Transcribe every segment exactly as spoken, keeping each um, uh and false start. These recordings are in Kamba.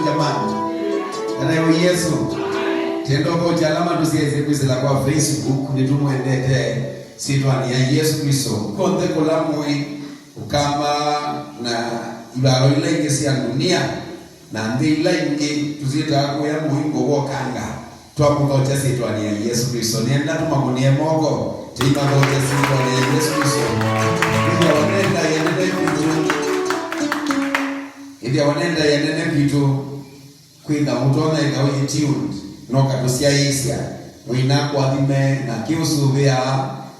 Jamani. Kana yo Yesu. Tendo ko jalama tusyaisye kwĩsĩla kwa Facebook, nĩtũmwendete syĩtwanĩ ya Yesu Kristo. Konthe kũla mũĩ, Ũkamba na ivalo ila ingĩ sya ndunia, na nthĩ ila ingĩ tũsyĩtaa kũya mũingo wokanga, twamũthokya syĩtwanĩ ya Yesũ Klĩsto. Nĩenda tũmakũnĩe moko, tũimathokya syĩtwanĩ ya Yesũ Klĩsto. Ĩthĩawa nenda ĩenene kwitũ. Ĩthĩawa nenda ĩenene kwitũ. Kwĩtha mũtonya ĩka wĩ tuned, no katũsyaĩĩsya. Mwĩna kũathime na kĩũsũvĩa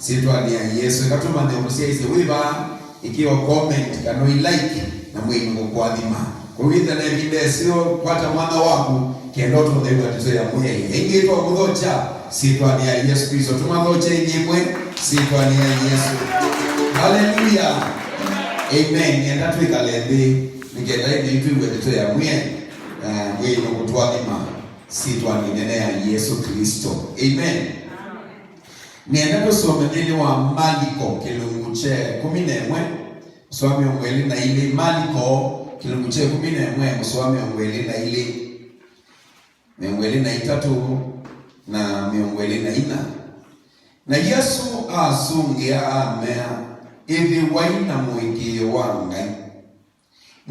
syĩtwanĩ ya Yesũ. Ĩka tũmanye ũtũsyaĩĩsye wĩ va, ĩkĩwa comment kana ĩ like, na Mwĩai nũkũkũathima. Kũu ĩtha na ĩvinda ĩseo, kwata mwana waku, kenda ũtũthew'a ndeto ya Mwĩai. Ĩngĩ twamũthokya syĩtwanĩ ya Yesũ Klĩsto. Tũmathokye ĩngĩ ĩmwe syĩtwanĩ ya Yesũ. Haleluya. Amen. Nĩenda twĩkale nthĩ, nĩkenda ĩndĩ twĩw'e ndeto ya Mwĩai. Eh, Mwĩai nũkũtũathima syĩtwanĩ ĩnene ya Yesũ Klĩsto. Amen. Nĩenda tũsome nthĩnĩ wa Maliko kĩlungu kya ĩkũmi na ĩmwe, mũsoa mĩongo ĩlĩ na ilĩ. Maliko kĩlungu kya ĩkũmi na ĩmwe, mũsoa mĩongo ĩlĩ na ilĩ, mĩongo ĩlĩ na itatũ, na mĩongo ĩlĩ na inya. Na Yesũ asũngĩa amea, ĩthĩwai na mũĩkĩĩo wa Ngai.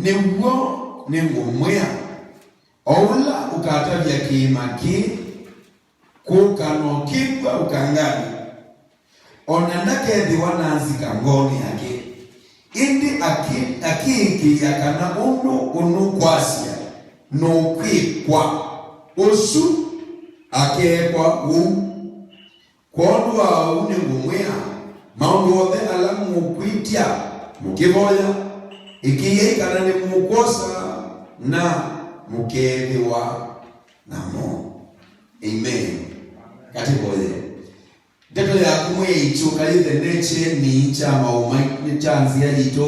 Nĩ w'o nĩngũmwĩa, o ũla ũkatavya kĩĩma kĩĩ, kũka na ũkĩkw'a ũkanganĩ, o na ndakethĩwa na nzika ngoonĩ yake, ĩndĩ akĩ-, akĩĩkĩĩa kana ũndũ ũnũkwasya nũkwĩkwa, ũsu akeekwa ũu. Kwondũ wa ũu nĩngũmwĩa, maũndũ onthe ala mũkwĩtya mũkĩvoya, ĩkĩĩai kana nĩmũkwosa, na mũkeethĩwa namo. Amen. Katĩvoye. Ndeto yaku Mwĩai kyũka yĩthenekye nĩ kya maũmai-, nĩ kya nzĩa yitũ,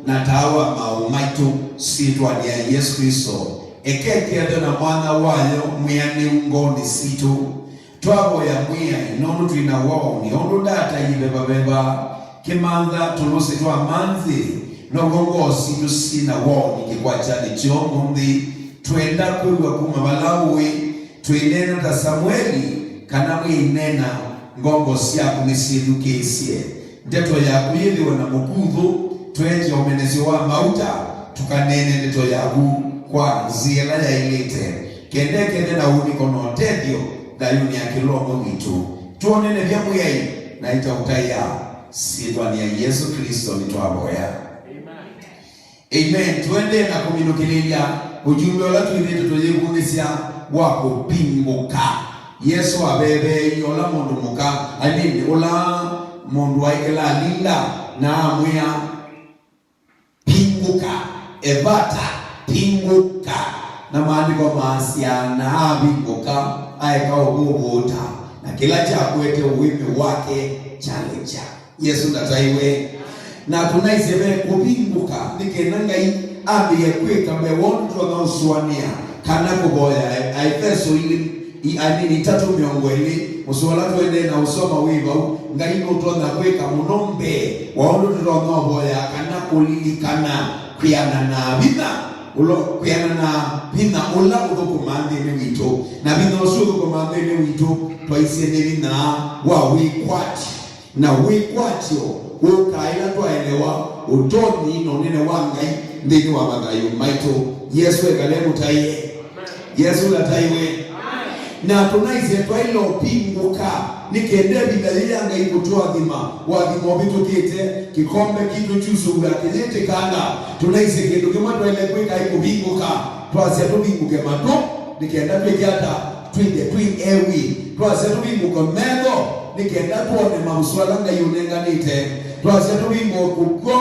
na taa wa maaũ maitũ, syĩtwanĩ ya Yesũ Klĩsto. Eke ĩkethwe na mwanya wayo mwĩanĩu ngoonĩ sitũ. Twavoya Mwĩai, nũndũ twĩ na waũni, ũndũ ndata ivevaveva kĩmantha tũlũsĩ twa manzĩ, now'o ngoo sitũ syĩ na waũni kĩkwatyanĩ kyoo ũmũnthĩ. Twenda kwĩw'a kuma vala ũĩ, twĩneena ta Samueli, kana Mwĩai neena, ngongo syaku nĩsyĩthukĩĩsye. Ndeto yaku yĩthĩwe na mũkuthũ, twetye ũmanyĩsyo wa mauta, tũkaneene ndeto yaku kwa nzĩa ĩla yaĩlĩte. Kenda ĩkethe na ũnĩko na ũtethyo thayũnĩ ya kĩla ũmwe witũ. Twonenevya Mwĩai na ĩtaũtaĩa syĩtwanĩ ya Yesũ Klĩsto nĩtwavoya. Amen. Amen. Tũendee na kũminũkĩlĩlya ũjumbe ũla twĩthĩĩtwe tũyĩvundĩsya wa kũvingũka. Yesũ aveveeie ũla mũndũ mũka, I mean, ũla mũndũ waĩ kĩlalinda, na amwĩa, "Vingũka, Evata, vingũka." Na maandĩko maasya, "Na avingũka, aeka ũvũvũũta, na kĩla kyakwete ũĩmĩ wake kyalekya." Yesũ ndataiwe. Na tũnaisye ve kũvingũka, nĩ kenda Ngai ambĩĩe kwĩka mbee wa ũndũ tũtonya ũsũanĩa kana kũvoya. Aefeso ilĩ, i-, I mean, itatũ mĩongo ĩlĩ, mũsoa ũla tũendee na ũsoma wĩ vau. Ngai nũtonya kwĩka mũno mbee wa ũndũ tũtonya ũvoya kana kũlilikana, kwĩana na vinya ũla, kwĩana na vinya ũla ũthũkũmaa nthĩnĩ witũ. Na vinya ũsu ũthũkũmaa nthĩnĩ witũ, twaisye nĩ vinya wa wĩkwatyo. Na wĩkwatyo wũkaa ĩla twaelewa ũtonyi na ũnene wa Ngai nthĩnĩ wa mathayũ maitũ. Yesũ ekale mũtaĩe. Yesũ ndataiwe. Na tũnaisye twaĩle ũvingũka, nĩ kenda ĩvinda yĩĩ ya Ngai kũtũathima, ũathimo ũvĩtũkĩte, kĩkombe kitũ kyusũw'a kĩyĩtĩkanga. Tũnaisye kĩndũ kĩmwe twaĩle kwĩka nĩ kũvingũka. Twasya tũvingũke matũ, nĩ kenda twĩke ata? Twĩthĩe twĩ ewi. Twasya tũvingũke metho, nĩ kenda twone mawĩsĩ ala Ngai ũnenganĩte. Twasya tũvingũke kw'oko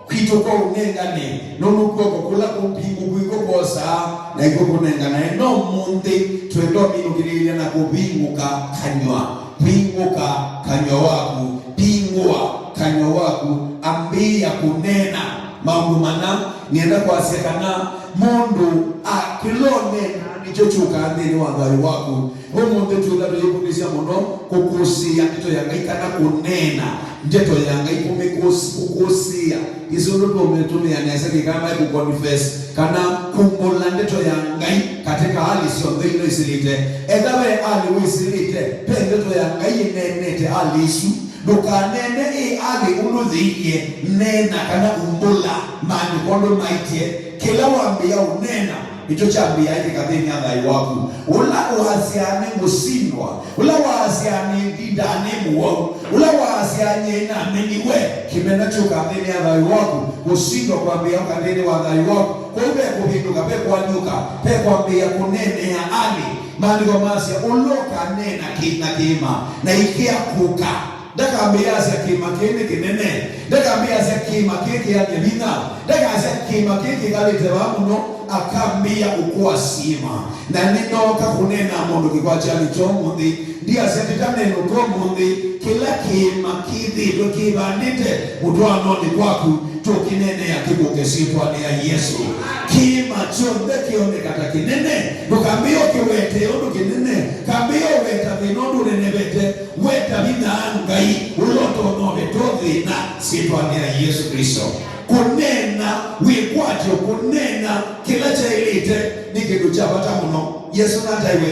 kwitũ kwa ũnengane, nũndũ kw'oko kũla kũvingũku nĩkw'o kwosaa, na nĩkw'o kũnenganae. No ũmũnthĩ twenda ũminũkĩlĩĩlya na kũvingũka kanyw'a. Vingũka kanyw'a waku, vingũa kanyw'a waku, ambĩĩa kũneena maũndũ mana. Nĩenda kwasya kana mũndũ a-, kĩla ũneenaa nĩ Kyo kyũkaa nthĩnĩ wa thayũ waku. Ũmũnthĩ twĩla tũyĩvundĩsya mũno kũkũsĩĩa ndeto ya Ngai, kana kũneena ndeto ya Ngai, kũmĩkũs-, kũkũsĩĩa. Ĩsu ũndũ tũmĩtũmĩa nesa Kĩkamba kũconfess, kana kumbũla ndeto ya Ngai katika hali syonthe ila isĩlĩte. Etha ve hali wĩsĩlĩte, ve ndeto ya Ngai ĩneenete hali ĩsu, ndũkaneene ĩ hali ũndũ yĩilyĩ, neena kana umbũla maandĩko ũndũ maĩtye. Kĩla wambĩĩa ũneena, nĩkyo kyambĩĩaa ĩkĩka nthĩnĩ ya thayũ waku. Ũla waasyaa, "Nĩngũsindwa," ũla waasyaa, "Nĩvindaa nĩ mũwau," ũla waasyaa, "Nyie nĩnameniwe," kĩmena kyũkaa nthĩnĩ ya thayũ waku, kũsindwa kwambĩĩa ũka nthĩnĩ wa thayũ waku. Kwoou ve kũvĩndũka, ve kũalyũka, ve kwambĩĩa kũneenea alĩ. Maandĩko maasya, "Ũla ũkaneena kĩ-, na kĩĩma, na ikĩa kũka." Ndakambĩĩa asya, "Kĩĩma kĩĩ nĩ kĩnene." Ndakambĩĩa asya, "Kĩĩma kĩĩ kĩany'e vinya." Ndakasya, "Kĩĩma kĩĩ kĩkalĩte vaa mũno." Akambĩĩa ũkũa syĩma. Na nĩnooka kũneena mũndũ kĩkwatyanĩ kya ũmũnthĩ. Ndiasya ndĩtaneenũka ũmũnthĩ. Kĩla kĩĩma kĩthĩĩtwe kĩvandĩte mũtwaanonĩ kwaku, tũkĩneenea kĩkũke syĩtwanĩ ya Yesũ. Kĩĩma kyonthe kĩoneka ta kĩnene, ndũkambĩĩa ũkĩwetee ũndũ kĩnene. Kambĩĩa ũweta thĩna ũndũ ũnenevete. Weta vinya Ngai ũla ũtonya ũveta thĩna syĩtwanĩ ya Yesũ Klĩsto. Kũneena wĩkwatyo, kũneena kĩla kyaĩlĩte nĩ kĩndũ kya vata mũno. Yesũ nataĩwe.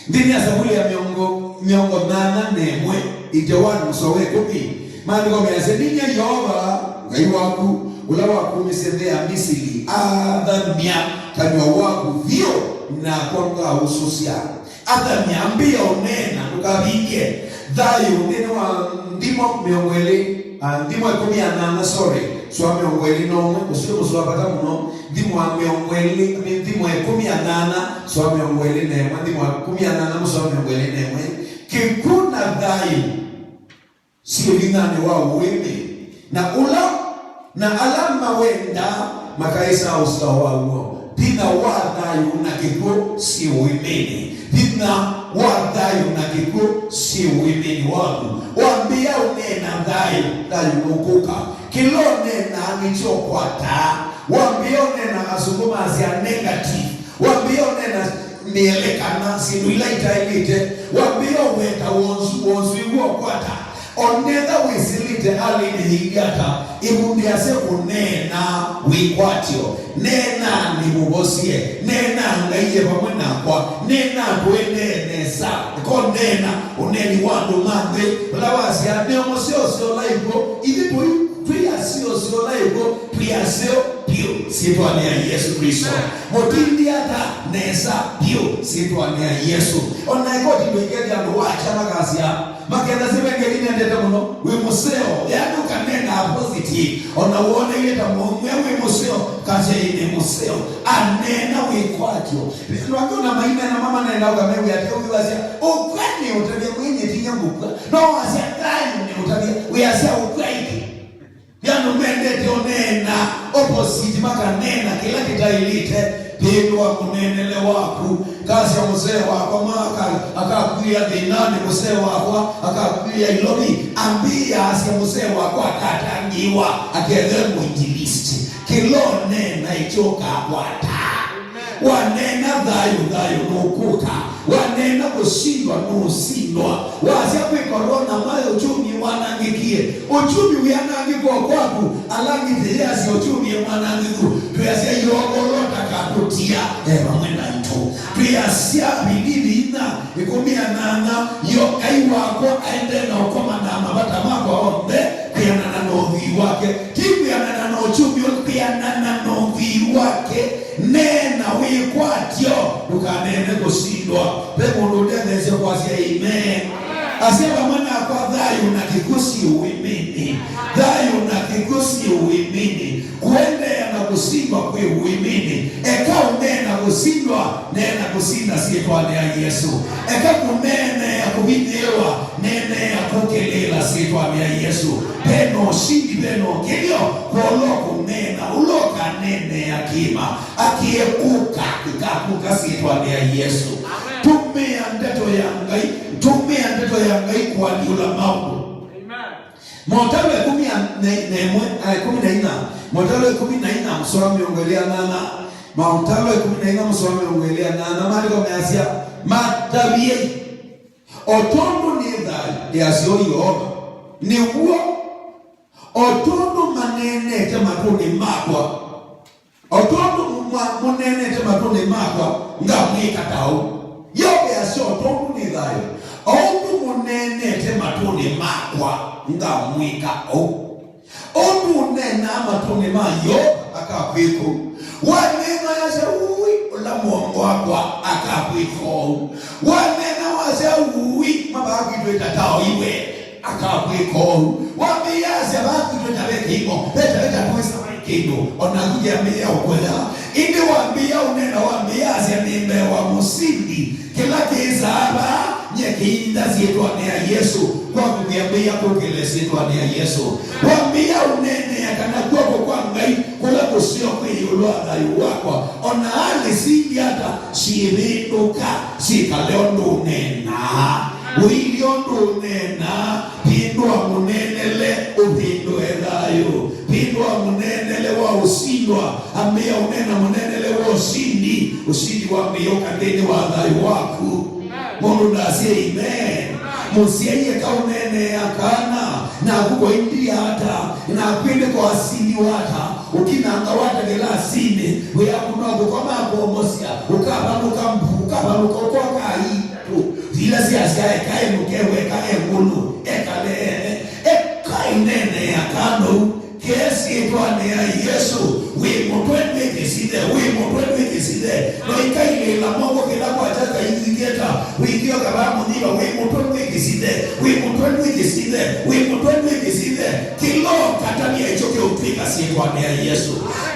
Nthĩnĩ ya Savuli ya mĩongo, mĩongo nyanya na ĩmwe, eighty one, mũsoa wa ĩkũmi, maandĩko measya, "Ninyie Yeova, Ngai waku, ũla wakumisye nthĩ ya Misili, athamya kanyw'a waku vyũ, nakwa ngaũsũsya." Athamya, ambĩĩa ũneena, ndũkavinge. Thayũ nthĩnĩ wa Nthimo mĩongo ĩlĩ, ah, Nthimo ĩkũmi na nyanya, sorry, sua mĩongo ĩlĩ na ũmwe, ũsu nĩ mũsoa vata mũno. Nthimo wa mĩongo ĩlĩ, nĩ Nthimo ĩkũmi na nyanya, sua mĩongo ĩlĩ na ĩmwe, Nthimo ĩkũmi na nyanya, mũsoa mĩongo ĩlĩ na ĩmwe. Kĩkw'ũ na thayũ syĩ vinyanĩ wa ũĩmĩ, na ũla, na ala mawendaa makaĩsaa ũsao waw'o. Vinya wa thayũ na kĩkw'ũ syĩ ũĩmĩnĩ. Vinya wa thayũ na kĩkw'ũ syĩ ũĩmĩnĩ waku. Wambĩĩa ũneena thayũ, thayũ nũkũka. Kĩla ũneenaa nĩkyo ũkwataa. Wambĩĩa ũneena, asũngũ masya negative. Wambĩĩa ũneena mĩele kana syĩndũ ila itaĩlĩte. Wambĩĩa ũweta wonzu, wonzu ĩw'o ũkwata. Onetha wĩsĩlĩte alĩnĩ yĩilyĩ ata, ĩvundĩasye kũneena wĩkwatyo. Neena, "Nĩmũvosye." Neena, "Ngai e vamwe nakwa." Neena, "Tũendee nesa." Eka ũneena ũneeni wa andũ ma nthĩ, ũla wasya, "Nĩ mũseo syola ĩkw'ũ, ithyĩ tũi twĩ aseo syola ĩkw'ũ, twĩ aseo vyũ syĩtwanĩ ya Yesũ Klĩsto." Mũtindi ata nesa vyũ syĩtwanĩ ya Yesũ. O na ĩkoti ndũikethya andũ wakya makasya, makethasya ve Ngai nĩendete mũno, wĩ mũseo, yaani ũkaneena positive. O na woneie ta mũmwe wĩ mũseo, kasya, "Ĩ nĩ mũseo." Aneena wĩkwatyo. Andũ angĩ ona maineena mamaneena ũkamewĩa atĩ ũkĩwasya, "Ũkw'a nĩ ũtavya mwĩnyĩ tinya ngũkw'a." No wasya, "Thayũ nĩ ũtavya," wĩasya, "Ũkw'a ĩkĩ." Nĩ andũ mendete ũneena opposite, makaneena kĩla kĩtaĩlĩte. Thĩnĩ wa mũneenele waku, kasya, "Mũsee wakwa ma aka-, akakw'ĩĩa thĩnanĩ, mũsee wakwa akakw'ĩĩa ilovi." Ambĩĩa asya, "Mũsee wakwa akatangĩĩwa, akethwe mũinjilisti." Kĩla ũneena ĩkyo ũkakwata. Waneena thayũ, thayũ nũkũka. Waneena kũsindwa, nũũsindwa. Wasya kwĩ korona, mwaĩ ũkyumi wanangĩkie. Ũkyumi wĩanangĩka o kwaku, ala angĩ tĩyĩasya ũkyumi e mwanangĩku. Twĩasya Yeova ũla ũtakatũtia e vamwe naitũ. Twĩasya Vilivi inya ĩkũmi na nyanya, yo Ngai wakwa aendee na ũkoma na mavata makwa onthe kwĩanana na ũthwii wake. Ti kwĩanana na ũkyumi ũla, kwĩanana na ũthwii wake. Neena wĩkwatyo, ndũkaneene kũsindwa. Ve mũndũ ũtetheesya kwasya amen? Asya vamwe nakwa, "Thayũ na kĩkw'ũ syĩ ũĩmĩnĩ." Thayũ na kĩkw'ũ syĩ ũĩmĩnĩ. Kũendeea na kũsindwa kwĩ ũĩmĩnĩ. Eka ũneena kũsindwa, neena kũsinda syĩtwanĩ ya Yesũ. Eka kũneenea kũvinyĩĩwa, neenea kũkĩlĩĩla syĩtwanĩ ya Yesũ. Ve na ũsindi, ve na ũkĩlyo, kwa ũla ũkũneena, ũla ũkaneenea kĩĩma. Akĩe kũka, kĩkakũka syĩtwanĩ ya Yesũ. Amen. Tũmĩa ndeto ya Ngai, tũmĩa ndeto ya Ngai kũalyũla maũndũ. Amen. Motalo ĩkũmi na ĩmwe, ah, ĩkũmi na inya, Motalo ĩkũmi na inya, mũsoa mĩongo ĩlĩ na nyanya, Maũtalo ĩkũmi na inya mũsoa mĩongo ĩlĩ na nyanya, maandĩko measya, "Matavye, o tondũ nĩ thayũ," easya Yeova, "nĩw'o, o tondũ maneenete matũnĩ makwa, o tondũ mwa-, mũneenete matũnĩ makwa, ngamwĩka ta ũu." Yeova easya, "O tondũ nĩ thayũ, o ũndũ mũneenete matũnĩ makwa, ngamwĩka ũu." Ũndũ ũneenaa matũnĩ ma Yeova akakwĩka ũu. Waneena wasya, "Ũĩ, ũla mũongo wakwa," akakwĩka ũu. Waneena wasya, "Ũĩ, mavaa kwitũ ĩtataoiwe," akakwĩka ũu. Wambĩĩa asya, "Vaa kwitũ ĩtave kĩimo, veta, veta twĩsa vai kĩndũ," o naku kĩambĩĩa ũkũya. Ĩndĩ wambĩĩa ũneena, wambĩĩa asya, "Nĩ mbee wa mũsindi." Kĩla kĩsaa vaa, nyie kĩinda syĩtwanĩ ya Yesũ, kwaku kĩambĩĩa kũkĩle syĩtwanĩ ya Yesũ. Wambĩĩa ũneenea kana kw'oko kwa Ngai kũla kũseo kwĩ ĩũlũ wa thayũ wakwa, o na alĩ sindi ata, syĩvĩndũka, syĩkale ũndũ ũneenaa. Ũilye ũndũ ũneenaa, vĩndũa mũneenele, ũvĩndũe thayũ. Vĩndũa mũneenele wa ũsindwa, ambĩĩa ũneena mũneenele wa ũsindi, ũsindi wambĩĩa ũka nthĩnĩ wa thayũ waku. Mũndũ ndasye amen. Mũsyai eka ũneenea kana, naku kwaindia ata, naku ĩndĩ kwasindiwa ata, ũkinanga wata kĩlasinĩ, wĩaku no kũkoma kũomosya, ũkavalũka mbu, ũkavalũka ũkoka itatũ, ila syasya eka enũke, weka e ngũlũ, ekale ene, eka ĩneenea kana ũu. Kĩe syĩtwanĩ ya Yesũ, wĩ mũtwe ndwĩ kĩsithe, wĩ mũtwe ndwĩ kĩsithe. No ikailĩĩla moko kĩla kwakya kaithikĩta, wĩkĩo kavaa mũthiva, wĩ mũtwe ndwĩ kĩsithe, wĩ mũtwe ndwĩ kĩsithe, wĩ mũtwe ndwĩ kĩsithe. Kĩla ũkatavya ĩkyo kĩũtw'ĩka syĩtwanĩ ya Yesũ.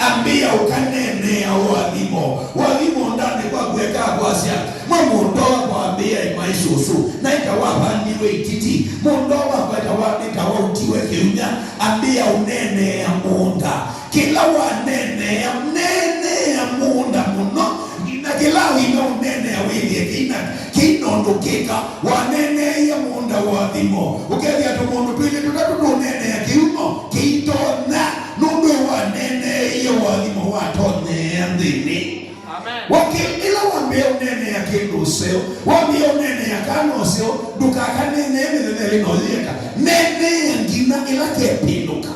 Ambĩĩa ũkaneenea ũathimo. Ũathimo ũndanĩ kwaku ekaa kwasya, Mwa mũndũ wakwa ambĩĩa ĩmaĩ sũsũ, na ĩtawa avandiwe ititi. Mũndũ wakwa ĩtawa, ĩtawa ũtiwe kĩunya, ambĩĩa ũneenea mũũnda. Kĩla waneenea, neenea mũũnda mũno, nginya kĩla wina ũneenea wĩthĩe kĩina, kĩina ũndũ kĩka. Waneeneeie mũũnda ũathimo, ũkethĩa tũmũndũ twĩlĩ tũtatũ tũneenea kĩumo kĩitonya, nũndũ waneeneeie ũathimo watonyea nthĩnĩ. Amen. Wakĩ-, ĩla wambĩĩa ũneenea kĩndũ ũseo, wambĩĩa ũneenea kana ũseo, ndũkakaneenee mĩthenya ĩlĩ na ũyĩeka. Neenea nginya ĩla kepĩndũka.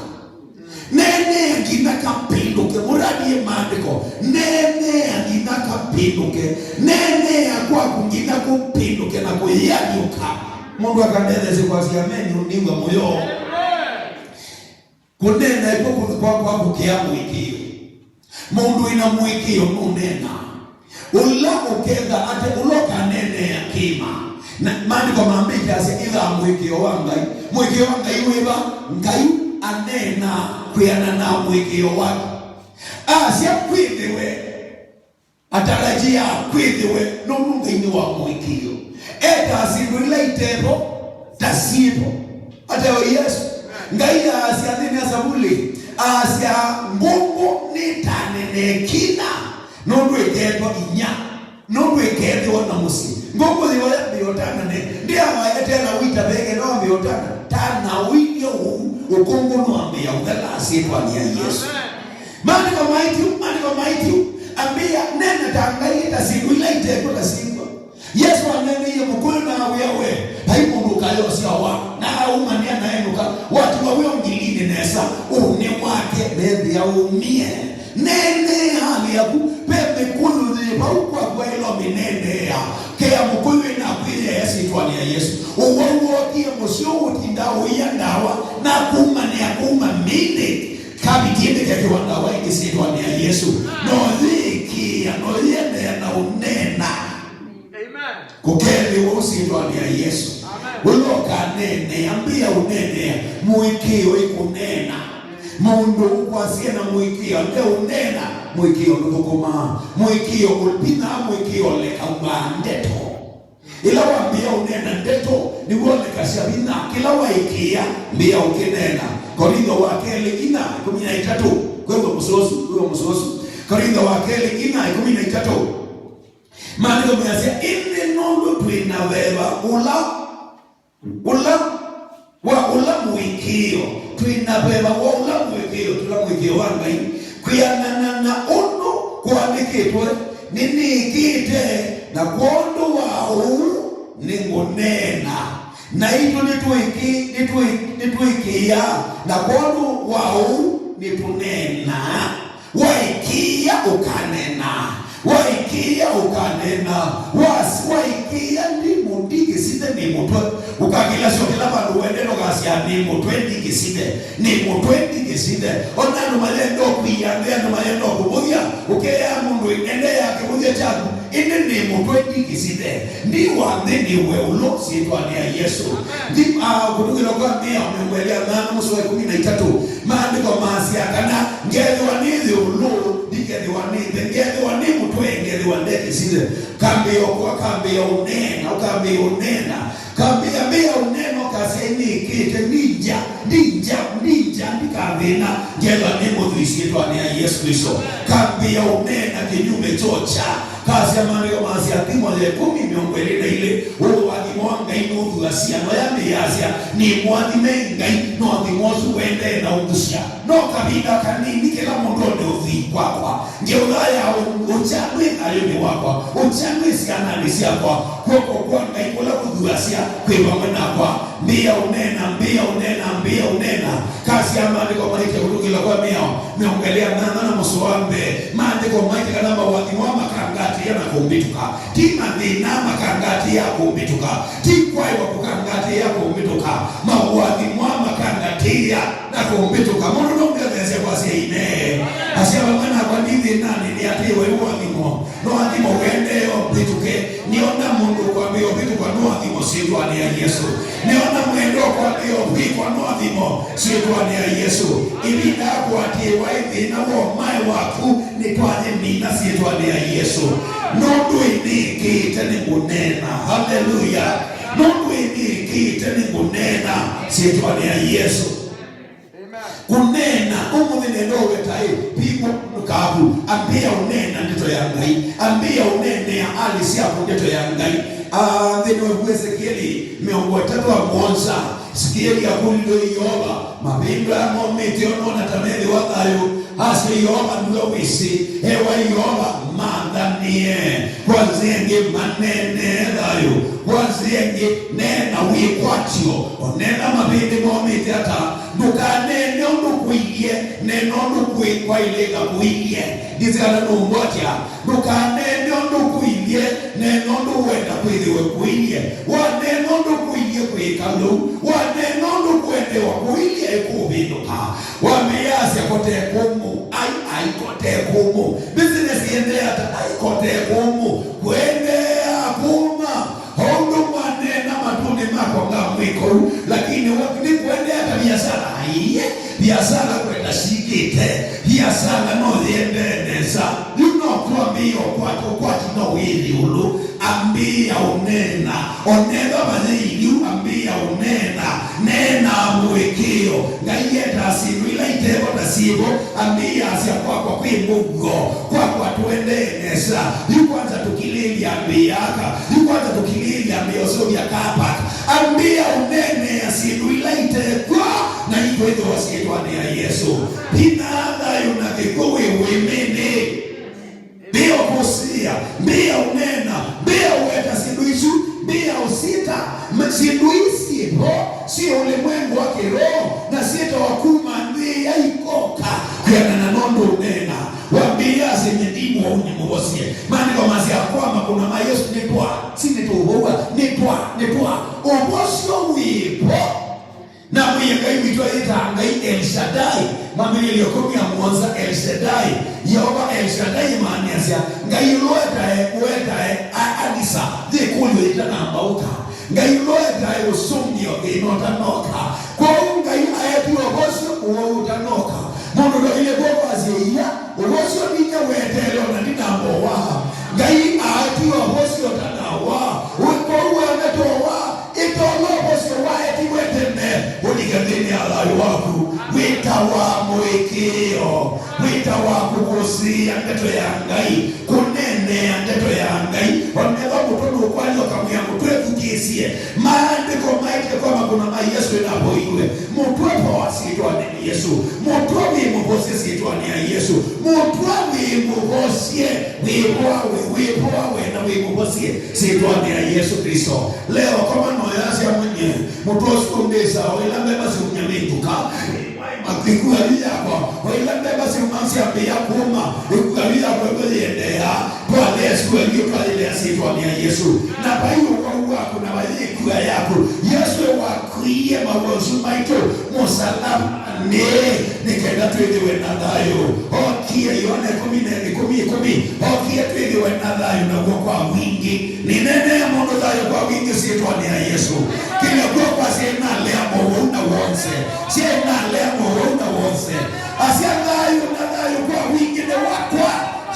Neenea nginya kapĩndũke. Mũrathie maandĩko. Neenea nginya kapĩndũke. Neenea kwaku nginya kũpĩndũke na kũyĩalyũka. Mũndũ akandetheesye kwasya amen, nĩw'a mũyo. Kũneena ĩkw'o kũ-, kwa, kwa kũkĩa mũĩkĩĩo. Mũndũ wĩna mũĩkĩĩo nũneenaa. Ũla ũketha ate, ũla ũkaneenea kĩĩma. Na maandĩko mambĩte asya, ĩthaa mũĩkĩĩo wa Ngai. Mũĩkĩĩo wa Ngai wĩva? Ngai aneenaa kwĩana na mũĩkĩĩo wake. Asya kwĩthĩwe. Atarajia kwĩthĩwe nũndũ Ngai nĩ wa mũĩkĩĩo. Etaa syĩndũ ila itevo ta syĩvo. Ateo Yesũ. Ngai aasya nthĩnĩ ya Savulĩ, aasya, "Ngũngũ nĩtanene kĩna, nũndũ ĩkeetwa inya, nũndũ ĩkeethĩwa na mũsyĩ." Ngũngũ yĩva yambĩĩa ũtanane, ndĩawaetela wita veke no ambĩĩa ũtana, tana ũilye ũu, ũkũngũ nũambĩĩa ũthela syĩtwanĩ ya Yesũ. Maandĩko maitũ, maandĩko maitũ, ambĩĩa, neena ta Ngai ta syĩndũ ila itekw'o ta syĩkw'a. Yesũ aneeneie mũkũyũ na awĩa we, vai mũndũ ũkayosya wa, na aumania na enũka, watiwa wĩ ũngilinĩ nesa, ũnĩ wake nethĩa ũmie. Neenea hali yaku, ve mĩkũyũ yĩ vau kwaku aĩlwa mĩneenea. Kea mũkũyũ ĩnakwĩthĩa syĩtwanĩ ya Yesũ. Ũwau wookie mũsyĩ ũũ ũtindaa ũia ndawa, na kumanĩa kuma mĩinĩ. Kaviti ĩndĩ kekĩwa ndawa ĩngĩ syĩtwanĩ ya Yesũ. No yĩĩkĩĩa, no yĩendeea na ũneena. Amen. Kũkethĩwa syĩtwanĩ ya Yesũ. Amen. Ũla ũkaneenea, ambĩĩa ũneenea, mũĩkĩĩo ĩkũneena. Mũndũ ũkwasya na mũĩkĩĩo, nde ũneena, mũĩkĩĩo ndũthũkũmaa. Mũĩkĩĩo ũpinaa, mũĩkĩĩo ũlekaw'aa ndeto. Ĩla wambĩĩa ũneena ndeto, nĩw'o ũlekasya vinya. Kĩla waĩkĩĩa, mbĩĩa ũkĩneena. Korintho wa kelĩ ina, ĩkũmi na itatũ. Kwĩw'a mũsosu, kwĩw'a mũsosu. Korintho wa kelĩ ina, ĩkũmi na itatũ. Maandĩko measya, ĩndĩ nũndũ twĩ na veva ũla, ũla, wa ũla mũĩkĩĩo, twĩ na veva wa ũla mũĩkĩĩo, tũla mũĩkĩĩo wa Ngai, kwĩanana na ũndũ Kũandĩkĩtwe, "Nĩnĩkĩte, na kwondũ wa ũu nĩngũneena." Naitũ nĩtwĩkĩ-, nĩtwĩ-, nĩtwĩkĩĩaa, na kwondũ wa ũu nĩtũneenaa. Waĩkĩĩa ũkaneena. Waĩkĩĩa ũkaneena. Was-, waĩkĩĩa ndimũ ndi kĩsithe nĩ mũtwe. Ũkakĩlasya kĩla vandũ wendete ũkasya, "Nĩ mũtwe ndi kĩsithe. Nĩ mũtwe ndi kĩsithe." Ona andũ mayenda ũkwia nthĩ, andũ mayenda ũkũvũthya, ũkeea mũndũ endeea kĩvũthya kyaku, ĩndĩ nĩ mũtwe ndi kĩsithe. Ndi wa nthĩ nĩ we ũlũ, syĩtwanĩ ya Yesũ. Ndi, ah, kũtũkĩla kwa Mĩao mĩongo ĩlĩ na nana mũsoa wa ĩkũmi na itatũ, maandĩko maasya kana, "Ngethĩwa nĩ ĩũlũ, ndikethĩwa nĩ nthĩ, ngethĩwa nĩ mũtwe, ngethĩwa nde kĩsithe." Kambĩĩa ũkwa, kambĩĩa ũneena, ũkambĩĩa ũneena. Kambĩĩa, mbĩĩa ũneena, ũkasya, "Nĩkĩte, ninja, ninja, ninja, ndikathĩna, ngethĩwa nĩ mũthwii syĩtwanĩ ya Yesũ Klĩsto." Kambĩĩa ũneena kĩnyume kyokya. Kasya maandĩko masya, Timotheo ĩkũmi, mĩongo ĩlĩ na ilĩ, ũũ ũathimo wa Ngai nũthuasya, no yambĩĩasya, "Nĩ mũathime Ngai, no ũathimo ũsu ũendee na ũngusya." No kavinda kanini kĩla mũndũ one ũthwii kwakwa. Ngeũthaya ũ-, ũkya ndwĩ thayũnĩ wakwa, ũkya ndwĩ syananĩ syakwa, kw'oko kwa Ngai kũla kũthuasya kwĩ vamwe nakwa. Mbĩĩa ũneena, mbĩĩa ũneena, mbĩĩa ũneena. Kasya maandĩko maĩtye kũtũkĩla kwa Mĩao mĩongo ĩlĩ na nana na mũsoa wa mbee. Maandĩko maĩtye kana maũathimo aa makangatĩĩa na kũmbĩtũka. Ti mathĩna makangatĩĩa kũmbĩtũka. Ti kwaĩwa kũkangatĩĩa kũmbĩtũka. Maũathimo aa makangatĩĩa na kũmbĩtũka. Mũndũ no ũngetheesya kwasya amen. Asya vamwe nakwa, "Ndi thĩnanĩ, nĩatĩĩwe nĩ ũathimo." No athimo ũendee ũmbĩtũke. Nĩona mũndũ ũkwambĩĩa ũvĩtũkwa nĩ ũathimo syĩtwanĩ ya Yesũ. Nĩona mwendwa ũkwambĩĩa ũvw'ĩkwa nĩ ũathimo syĩtwanĩ ya Yesũ. Ĩvinda ya kũatĩĩwa ĩ thĩna wa ũmae waku nĩtwayĩmina syĩtwanĩ ya Yesũ. Nũndũ ĩnĩkĩte nĩngũneena. Haleluya! Nũndũ ĩnĩkĩte nĩngũneena syĩtwanĩ ya Yesũ. Kũneena, ũmũnthĩ nenda ũweta ĩ, pingwa mũkavu, ambĩĩa ũneena ndeto ya Ngai, ambĩĩa ũneenea alĩ syaku ndeto ya Ngai. Ah, nthĩnĩ wa ĩvuku Esekieli mĩongo ĩtatũ na mũonza, Esekieli akũlilwe Yeova, "Mavĩndũ aya momĩte ũnona ta methĩwa thayũ?" Asya, "Yeova nĩwe wĩsĩ." Ewa Yeova, "Mathanĩe." Kwa nzĩa ĩngĩ, "Maneenee thayũ." Kwa nzĩa ĩngĩ, "Neena wĩkwatyo." Onena mavĩndĩ momĩte ata, ndũkaneene ũndũ kũilye, neena ũndũ kwĩ-, kwaĩlĩka kũilye. Ndĩsĩ kana nũmbwatya. Ndũkaneene ũndũ kũilye, neena ũndũ wenda kwĩthĩwe kũilye. Waneena ũndũ kũilye kwĩka lou, waneena ũndũ kwendewa kũilye ĩkũvĩndũka. Wamĩyasya kote kũmũ, ai, ai, kote kũmũ. Business iendeea ata, ai, kote kũmũ. Kwendeea kũma. O ũndũ mwaneena matũnĩ makwa ngamwĩka ũu, lakini wa-, nĩ kũendeea ta viasala? Aiee, viasala kwenda syĩkĩte, viasala no yĩendee nesa. Yu no twambĩĩe ũkwati, ũkwati no wĩ ĩũlũ. Ambĩĩa ũneena, onethwa vayĩilyĩ, ambĩĩa ũneena, neena mũĩkĩĩo. Ngai etaa syĩndũ ila itevo ta syĩvo, ambĩĩasya kwakwa kwĩ mũuo, kwakwa tũendee nesa. Yu kwanza tũkilĩĩlye ambĩĩa aka, yu kwanza tũkilĩĩlye ambĩĩa ũseũvya car park. Ambĩĩa ũneenea syĩndũ ila itekw'o na ikwĩthĩwa syĩtwanĩ ya Yesũ. Tina thayũ na kĩkw'ũ wĩ ũĩmĩnĩ. Mbĩĩa ũkũsĩĩa, mbĩĩa ũneena, mbĩĩa ũweta syĩndũ isu, mbĩĩa ũsyĩta, ma-, syĩndũ ii syĩ vo, syĩ ũlĩmwengu wa kĩroho, na syĩtawa kuma nthĩ ĩya ikoka kwĩanana na ũndũ ũneena. Wambĩĩa asĩmye, "Ndimũ ũu nĩmũvosye." Maandĩko masya, "Kwa makũna ma Yesũ nĩtwa, si nĩtũũvow'a, nĩtwa, nĩtwa." Ũvosyo wĩ vo. Namwĩie Ngai witũ ayĩtaa Ngai El Shaddai, Mambĩlĩlyo ĩkũmi na mũonza, El Shaddai, Yeova El Shaddai ĩmaanĩasya Ngai ũla ũetae, ũetae a-, Alisa, yĩkũlyo yĩtanambauka. Ngai ũla ũetae ũsũngĩo thĩna ũtanoka. Kwoou Ngai aetiwe ũvosyo ũwau ũtanoka. Mũndũ ndoile kw'oko asye, "Ia, ũvosyo vinya weteele o na ndinambowa." Ngai aetiwe ũvosyo ũtanawa. Wĩ kwoou wenda towa. Ĩtonya ũvosyo waetiwe tene ũlike nthĩnĩ ya thayũ waku. Wĩtawa mũĩkĩĩo, wĩtawa kũkũsĩĩa ndeto ya Ngai, kũneenea ndeto ya Ngai. Onethwa mũtwe nũkwalya ũkamwĩa mũtwe, "Ĩthukĩĩsye." Maandĩko maĩtye kwama Mama Yesu navoiwe. Mũtwe poa syĩtwanĩ ya Yesu. Mũtwe wĩ mũvosye syĩtwanĩ ya Yesu. Mũtwe wĩ mũvosye. Wĩ poa we, wĩ poa we, na wĩ mũvosye syĩtwanĩ ya Yesu Kristo. Leo koma noyasya mwenye. Mũtwe ũsu ũndĩsa, o ĩla mbemba siumya mĩthuka. Ĩkua yu yakwa, o ĩla mbemba siuma syambĩĩa kũma, ĩkua yu yakwa ĩwe yĩendeea. Twalea ĩkua yu, twalea syĩtwanĩ ya Yesu. Na vai ũwau waku, na vai ĩkua yaku. Yesu ĩwakuie mawonzu maitũ mũsalabanĩ, nĩ kenda twĩthĩwe na thayũ. Okie, Yoane ĩkũmi na ĩlĩ, ĩkũmi, ĩkũmi, okie twĩthĩwe na thayũ naw'o kwa wingĩ. Nĩneenea mũndũ thayũ kwa wingĩ syĩtwanĩ ya Yesu. Kĩla kw'o kwa syĩ nalea mowau na wonse. Syĩ nalea mowau na wonse. Asya thayũ na thayũ kwa wingĩ nĩ wakwa.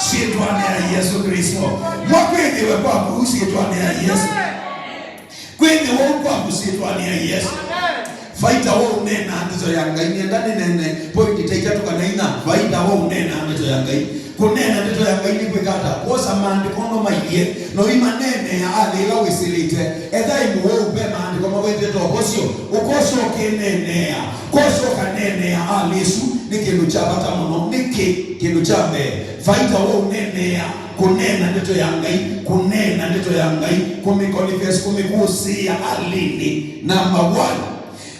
Syĩtwanĩ ya Yesu Kristo. Mwa kwĩthĩwe kwaku syĩtwanĩ ya Yesu. Kwĩthĩwa ũu kwaku syĩtwanĩ ya Yesu. Vai ta wa ũneenaa ndeto ya Ngai. Nĩenda nĩneene poindi ta itatũ kana inya. Vai ta wa ũneenaa ndeto ya Ngai. Kũneena ndeto ya Ngai nĩ kwĩka ata? Kwosa maandĩko ũndũ mailyĩ, na ũimaneenea athĩ ĩla wĩsĩlĩte. Ethai mũwau ve maandĩko mawetetwe ũvosyo, ũkosa ũkĩneenea. Kwosa ũkaneenea athĩ ĩsu nĩ kĩndũ kya vata mũno. Nĩkĩ? Kĩndũ kya mbee, vai ta wa ũneenea, kũneena ndeto ya Ngai, kũneena ndeto ya Ngai, kũmĩconfess, kũmĩkũsĩĩa athĩnĩ. Number one.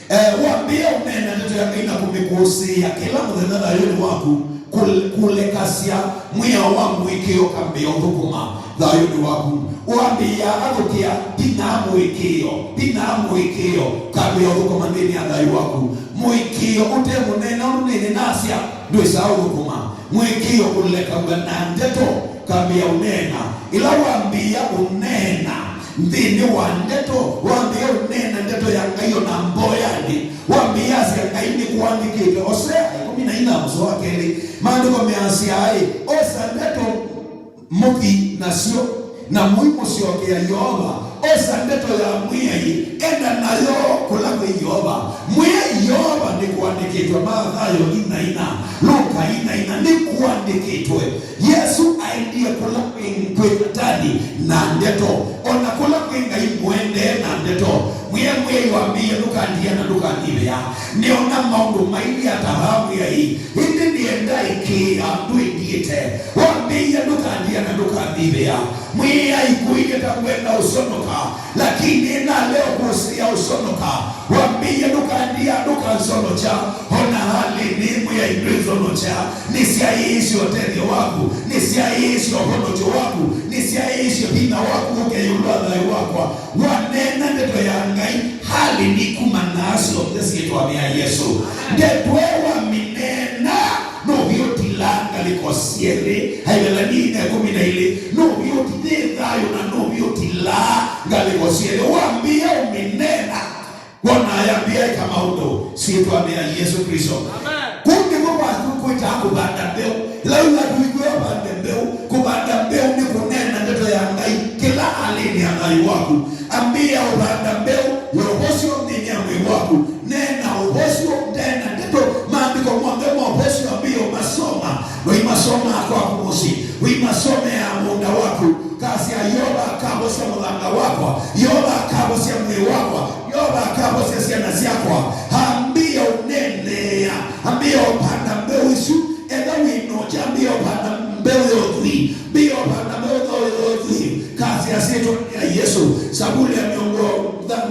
Eh, wambĩĩa ũneena ndeto ya Ngai na kũmĩkũsĩĩa kĩla mũthenya thayũnĩ waku, kũl-, kũlekasya mwĩao wa mũĩkĩĩo ũkambĩĩa ũthũkũma thayũnĩ waku. Wambĩĩa athũkĩa, vinya wa mũĩkĩĩo, vinya wa mũĩkĩĩo ũkambĩĩa ũthũkũma nthĩnĩ ya thayũ waku. Mũĩkĩĩo ũte mũneena ũndũ nĩnĩ nasya, ndwĩsaa ũthũkũma. Mũĩkĩĩo ũlekaw'a na ndeto, ũkambĩĩa ũneena. Ĩla wambĩĩa ũneena, nthĩnĩ wa ndeto, wambĩĩa ũneena ndeto ya Ngai o na mboyanĩ, wambĩĩa asya, Ngai, nĩkũandĩkĩtwe. Osea ĩkũmi na inya mũsoa wa kelĩ, maandĩko measya, "Osa ndeto mũthi nasyo, na mũimũsyokea Yeova. Osa ndeto ya Mwĩai, enda nayo kũla kwĩ Yeova." Mwĩai Yeova nĩkũandĩkĩtwe, Mathayo ina ina, Luka ina ina, nĩkũandĩkĩtwe. Yesũ aendie kũla kwĩ, kwĩ Satani na ndeto, o na kũla kwĩ Ngai mũendee na ndeto. Mwĩai, Mwĩai wambĩie, "Ndũkandia na ndũkanthivĩa. Nĩona maũndũ mailye ata vaa, Mwĩai, ĩndĩ nĩenda ĩkĩĩa ndwĩndiĩte." Wambĩie, "Ndũkandia na ndũkanthivĩa." Mwĩai kũilye ta ngwenda ũsonoka, lakini nalea kũsĩĩa ũsonoka. Wambĩie, "Ndũkandia, ndũkansonokya." O na halĩ nĩ Mwĩai ndwĩsonokya. Nĩsyaĩĩsye ũtethyo waku, nĩsyaĩĩsye ũvonokyo waku, nĩsyaĩĩsye vinya waku ũke ĩũlũ wa thayũ wakwa. Waneena ndeto ya Ngai, halĩ nĩkumanaa syonthe syĩtwanĩ ya Yesũ. Ndeto ĩyo wamĩneena, nũvĩ ũtilaa ngalĩko syelĩ. Aevelania ina ĩkũmi na ilĩ, nũvĩ ũti-, nĩ thayũ na nũvĩ ũtilaa ngalĩko syelĩ. Wambĩĩa ũmĩneena, wona yambĩĩa ĩka maũndũ syĩtwanĩ ya Yesũ Kristo. Amen. Kũu nĩkw'o kwaku kwĩtaa kũvanda mbeũ. Ĩla wĩw'a twĩkwĩa ũvande mbeũ, kũvanda mbeũ nĩ kũneena ndeto ya Ngai kĩla alĩnĩ ya thayũ waku. Ambĩĩa ũvanda mbeũ ya ũvosyo nthĩnĩ ya mwĩĩ waku. Neena ũvosyo, neena ndeto, maandĩko monthe ma ũvosyo ambĩĩa ũmasoma. Ũimasomaa kwaku mũsyĩ, ũimasomeaa mũũnda waku. Kasya, Yeova akavosya mũthanga wakwa, Yeova akavosya mwĩĩ wakwa, Yeova akavosya syana syakwa. Ambĩĩa ũneenea, ambĩĩa ũvanda mbeũ isu. Ethĩwa wĩ na ũkya, ambĩĩa ũvanda mbeũ ya ũthwii, ambĩĩa ũvanda mbeũ ya ũthwii. Kasya syĩtwanĩ ya Yesũ. Savuli ya mĩongo,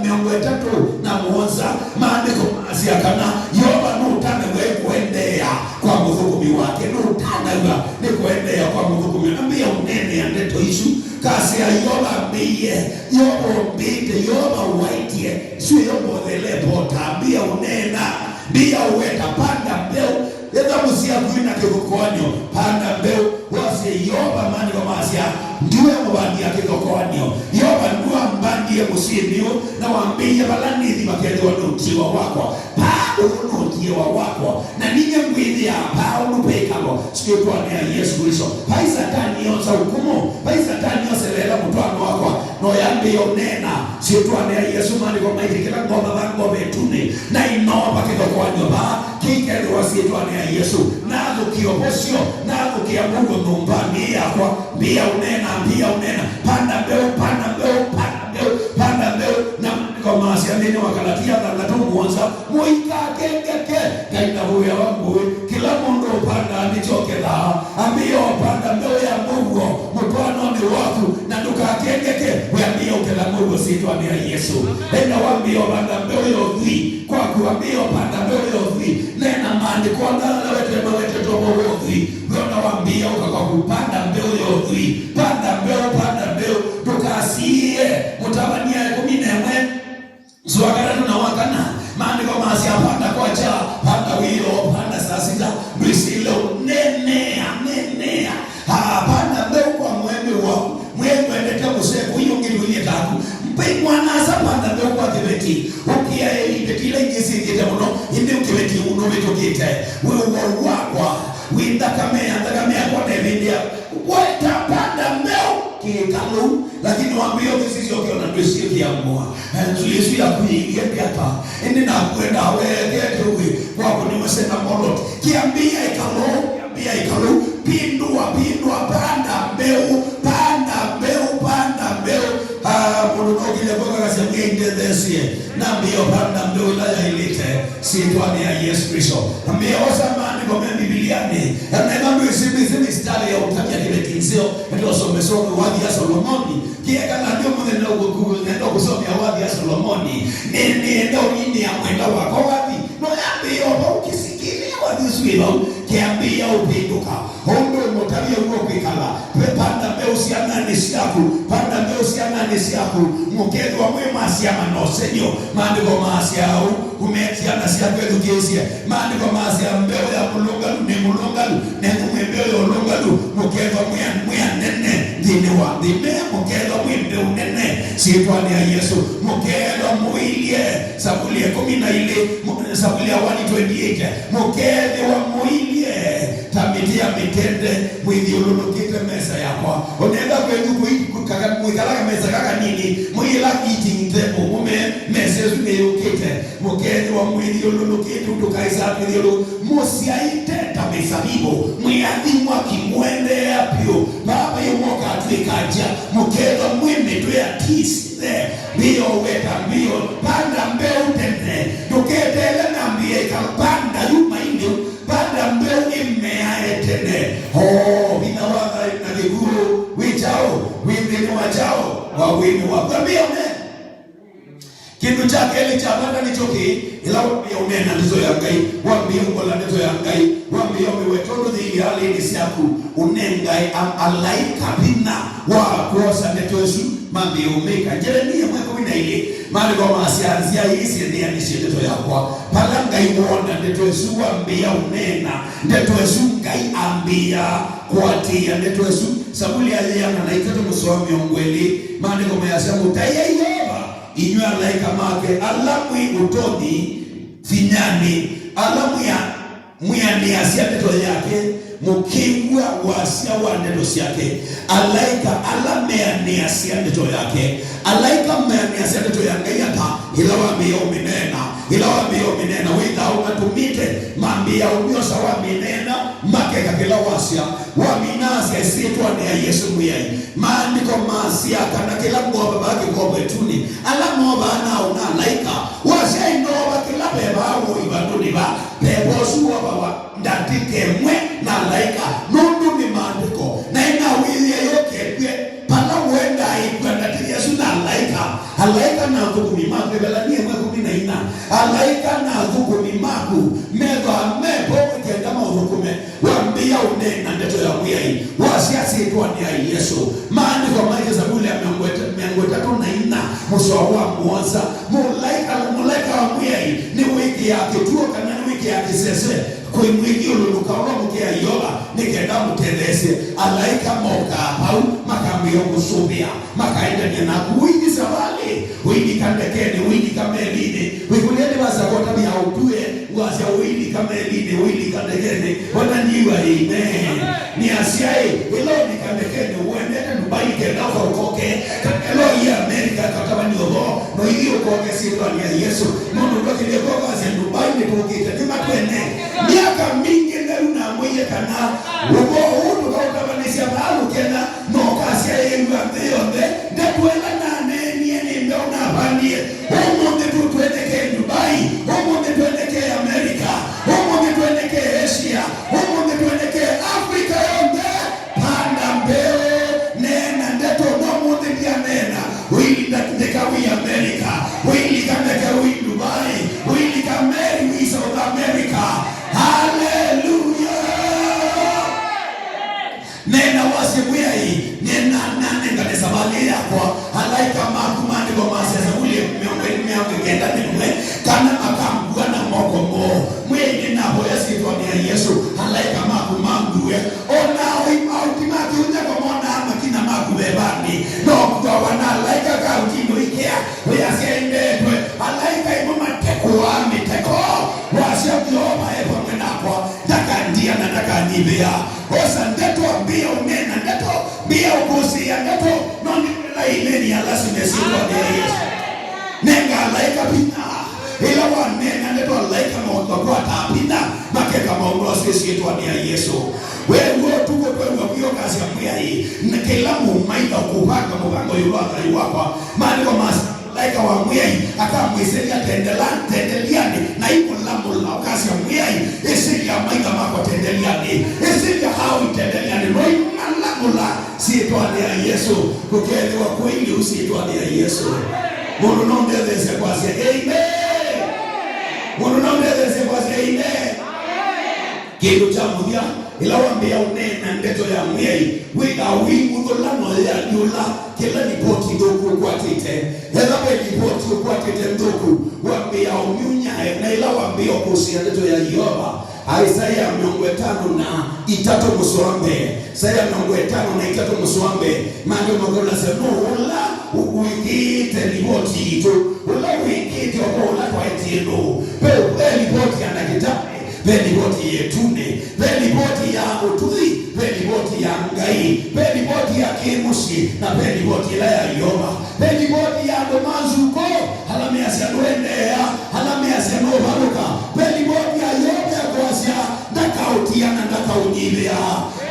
mĩongo ĩtatũ na mũonza, maandĩko maasya kana Yeova nũtanaw'a nĩ kũendeea kwa mũthũkũmi wake, nũtanaw'a nĩ kũendeea kwa mũthũkũmi. Ambĩĩa ũneenea ndeto isu. Kasya, Yeova ambĩie, Yeova ũmbĩte, Yeova waĩtye, sio Yeova ũthelepota. Ambĩĩa ũneena, ambĩĩa ũweta, panda mbeũ. Ethĩwa mũsyĩ waku wĩ na kĩthokoanĩo, panda mbeũ. Wasye, Yeova, maandĩko maasya, ndiwe mũvandi wa kĩthokoanĩo. Yeova nĩwe wambandie mũsyĩnĩ ũũ, na wambĩie vala nĩthi vakethĩwa nĩ ũtiĩwa wakwa. Vaa ũũ nĩ ũtiĩwa wakwa, na ninyie ngwĩthĩaa vaa ũndũ ve ĩkalo syĩtwanĩ ya Yesũ Klĩsto. Vai Satani osa ũkũmũ, vai Satani oseleela mũtwaano wakwa, no yambĩĩa ũneena syĩtwanĩ ya Yesũ. Maandĩko maĩtye, kĩla ngova vaa ngova ĩtunĩ, na inoova kĩthokoanĩo vaa, kĩikethĩwa syĩtwanĩ ya Yesũ. Nathũkĩa ũvosyo, nathũkĩa mũuo nyũmbanĩ yakwa. Mbĩĩa ũneena, mbĩĩa ũneena. Panda mbeũ, panda mbeũ, panda mbeũ, panda mbeũ. Na maandĩko maasya nthĩnĩ wa Kalatia thanthatũ, Mũikakengeke, Ngai ndavũĩawa ngũĩ. Kĩla mũndũ ũpandaa nĩkyo ũkethaa. Ambĩĩa ũpanda mbeũ ya mũuo mũtwaanonĩ waku, na ndũkakengeke, wĩambĩĩa ũketha mũuo syĩtwanĩ ya Yesũ. Enda wambĩĩa ũpanda mbeũ ya ũthwii kwaku, ambĩĩa ũpanda mbeũ ya ũthwii. Neena maandĩko ala ala wetwe mawetetwe mo wa ũthwii. Wĩona wambĩĩa ũka kwaku, panda mbeũ ya ũthwii. Panda mbeũ, panda mbeũ. Ndũkasiĩĩe. Mũtavany'a ĩkũmi na ĩmwe. Sua katatũ na wa kana, maandĩko maasya, panda kwakya, panda wĩoo, panda saa sita, ndwĩsĩle ũneenea, neenea. Ah, panda mbeũ kwa mũemeu waku, mwĩemwendete mũsee kũi ũngĩ ndũilyĩ taku. Mbe mwana-a-asa, panda mbeũ kwa kĩveti, ũkĩae iveti ila ingĩ syĩkĩte mũno, ĩndĩ kĩveti ũnũvĩtũkĩte. Wĩ ũwau wakwa, wĩ nthakame ya, nthakame yakwa na ĩvĩndĩ ya, weta panda mbeũ kĩkalũ. Lakini wambĩĩa ũkĩsisya ũkĩona ndwĩsyĩkĩa mboa. Na nzw'ĩĩ ĩsu yaku yĩilyĩ ndĩ ata? Ĩndĩ naku endaa weekete ũĩ kwakũniwe sena molot. Kĩambĩĩa ĩkalũ, kĩambĩĩa ĩkalũ. Pindua, pindua, panda mbeũ, panda mbeũ, panda mbeũ. Ah, mũndũ no ũkĩlya kwakakasya mwĩai ndetheesye. Nambĩĩa ũpanda mbeũ ĩla yaĩlĩte syĩtwanĩ ya Yesũ Klĩsto. Ambĩĩa osa maandĩko me Mbivilianĩ. Ethĩwa ndwĩsĩ, ndwĩsĩ mĩsitalĩ ya ũtavya kĩveti nzeo, enda ũsome some Wathi ya Solomoni. Kĩekala ndio mũthenya ũkũku, nenda kũsomea Wathi ya Solomoni. Nĩ, nĩenda ũninĩa mwenda wakwa wathi. No yambĩĩa o vau, kĩsikĩlĩa wathi ũsu wĩ vau, kĩambĩĩa ũvĩndũka. Ũndũ ũmũtavya w'o kwĩkala, we panda mbeũ syananĩ syaku, panda mbeũ syananĩ syaku, mũkethĩwa mwĩ ma syama na ũsengy'o. Maandĩko maasya ũu, ũmee syana syaku ethukĩĩsye. Maandĩko maasya, mbeũ ya mũlũngalu nĩ mũlũngalu, nenyu mwĩ mbeũ ya ũlũngalu, mũkethwa mwĩ a-, mwĩ anene nthĩnĩ wa nthĩ. Me mũkethwa mwĩ mbeũ nene syĩtwanĩ ya Yesũ, mũkethwa mũilye. Savuli ĩkũmi na ilĩ, mu-, Savuli ya one twenty-eight, mũkethĩwa mũilye ta mĩtĩ ya mĩtende mwĩthyũlũlũkĩte mesa yakwa. Ũnenda kwenyu kũi-, kaka-, mwĩkala kamesa kakanini, mũyĩla eating table, mũme mesa ĩsu nĩyũkĩte, mũkethĩwa mwĩthyũlũlũkĩte ũndũ kaĩsaa twĩthyũlũ-, mũsyaĩte ta mĩsavivũ, mwĩathimwa ki mũendeea vyũ, vaa vai ũmwe ũkatw'ĩka ngya, mũkethwa mwĩ mĩtwe ya tisi. Mbio, weta mbio, panda mbeũ tene, ndũketeele nambĩĩa ĩkapanda yu mainĩ, panda mbeũ ĩmeae tene. O, vinya wa thayũ na kĩkw'ũ wĩ kyaũ? Wĩ nthĩnĩ wa kyaũ? Wa wĩnĩ waku. Ambĩĩa ũneena. Kĩndũ kya kelĩ kya vata nĩkyo kĩĩ, ĩla wambĩĩa ũneena ndeto ya Ngai, wambĩĩa ũkola ndeto ya Ngai, wambĩĩa ũmĩweta ũndũ yĩilyĩ halĩnĩ syaku, ũnengae a-, alaĩka vinya wa kwosa ndeto ĩsu. Mambĩĩa ũmĩka. Njeremia ĩmwe ĩkũmi na ilĩ, maandĩko maasya, nzĩa ii syĩthĩanĩsye ndeto yakwa. Vala Ngai woona ndeto ĩsu, wambĩĩa ũneena ndeto ĩsu, Ngai ambĩĩa kũatĩĩa ndeto ĩsu. Savuli ya yĩana na itatũ mũsoa wa mĩongo ĩlĩ, maandĩko mayasya, mũtaĩei Yeova, inyw'ĩ alaĩka make, ala mwĩ ũtonyi vinyanĩ, ala mwĩa-, mwĩanĩasya ndeto yake, mũkĩw'a wasya wa ndeto syake. Alaĩka ala meanĩasya ndeto yake. Alaĩka meanĩasya ndeto ya Ngai ata? Ĩla wambĩĩa ũmĩneena, ĩla wambĩĩa ũmĩneena, wĩthaa ũmatũmĩte mambĩĩa ũmyosa wamĩneena, makeka kĩla wasya. Wamina asya ĩsyĩtwanĩ ya Yesũ Mwĩai. Maandĩko maasya kana kĩla ngova vaa kĩkova ĩtunĩ, ala movaa naaũ na alaĩka? Wasya ĩnova kĩla vevaa woi vandũnĩ va, veva ũsu wovawa ndatĩka ĩmwe na alaĩka, nũndũ nĩ maandĩko. Na ĩnawĩthĩa yũketw'e vala ũendaa ĩkw'a ndatĩka ĩsu na alaĩka. Alaĩka na athũkũmi maku, Evelania ĩmwe ĩkũmi na ina, alaĩka na athũkũmi maku methwaa me vo nĩ kenda maũthũkũme. Wambĩĩa ũneena ndeto ya Mwĩai, wasya syĩtwanĩ ya Yesũ. Maandĩko maitye Savuli ya mĩongo ĩtatũ, mĩongo ĩtatũ na ina, mũsoa wa mũonza, mũlaĩka, mũlaĩka wa Mwĩai nĩwĩkĩaa kĩtuo kana nĩwĩkĩaa kĩsese kũimwĩthyũlũlũka ũla mũkĩa Yeova, nĩ kenda amũtetheesye. Alaĩka mokaa vau, makambĩĩa ũmũsũvĩa. Makaendany'a naku. Ũithi savalĩ, ũilika ndekenĩ, ũilika melinĩ. Wĩkũlya nĩ vasa kotavya ũtue, wasya ũilika melinĩ, ũilika ndekenĩ. Ona niwa amen. Nĩ asyaĩ, ĩla ũlika ndekenĩ, ũendete Dubai kenda ũka ũkoke. Kana ĩla ũiĩ Amerika katavany'a ũvoo, no ithi ũkoke syĩtwanĩ ya Yesũ. Nũndũ ndwakĩlye kwakasya Dubai nĩtũkĩte, nĩ matwene. Myaka mingĩ nthelu namwĩie kana ũvoo ũũ tũkaũtavanĩsya vaa Kenya. Nokasya ĩw'a nthĩ yonthe, ndeto ĩla naneenie nĩ mbeũ navandie. Ũmũnthĩ tũtweneke Dubai, ũmũnthĩ wa mĩteko, wasya, Yeova e vamwe nakwa, ndakandia na ndakanyivĩa. Osa ndeto, ambĩĩa ũneena ndeto, mbĩĩa ũkũsĩĩa ndeto, no nĩkwĩla amen ya lasima ĩsyĩtwanĩ ya Yesũ. Nenga alaĩka vinya. Ĩla waneena ndeto, alaĩka maũndũ makwataa vinya, makeka maũndũ asu ĩsyĩtwanĩ ya Yesũ. Weew'a ũtukũ, twew'a kw'o ũkasya, Mwĩai, nĩ kĩla mũmaitha ũkũvanga mũvango ĩũlũ wa thayũ wakwa. Maandĩko masya, mũlaĩka wa Mwĩai akamwĩsĩlya, tendela, tendelianĩ, na imũlamũla, ũkasya, Mwĩai, ĩsĩlya amaitha makwa tendelianĩ, ĩsĩlya Awi tendelianĩ, noimalamũla syĩtwanĩ ya Yesũ. Kũkethĩwa kwĩ lĩu syĩtwanĩ ya Yesũ. Mũndũ no ndetheesya kwasya, Amen. Mũndũ no ndetheesya kwasya, Amen. Kĩndũ kya mũthya, ĩla wambĩĩa ũneena ndeto ya Mwĩai, wĩkaa ũing'uthũla na ũyĩalyũla kĩla livoti nthũku ũkwatĩte. Ethĩwa ve livoti ũkwatĩte nthũku, wambĩĩa ũmyunyae, na ĩla wambĩĩa ũkũsĩĩa ndeto ya Yeova. Isaia mĩongo ĩtano na itatũ mũsoa mbee. Isaia mĩongo ĩtano na itatũ mũsoa mbee. Maandĩko makũlasya, nũũ ũla ũĩkĩĩte livoti yitũ, ũla ũĩkĩĩte ũvoo ũla twaetie nũũ? Ve, ve livoti ya ndakĩtalĩ, ve livoti ya ĩtunĩ, ve livoti ya ũtũi, ve livoti ya Ngai, ve livoti ya kĩ-mũsyĩ, na ve livoti ĩla ya Yeova, ve livoti ya andũ ma nzukũ, ala measya ndũendeea, ala measya nũvalũka, ve livoti ya Yeova ya kwasya ndakaũtia na ndakaũnyivĩa,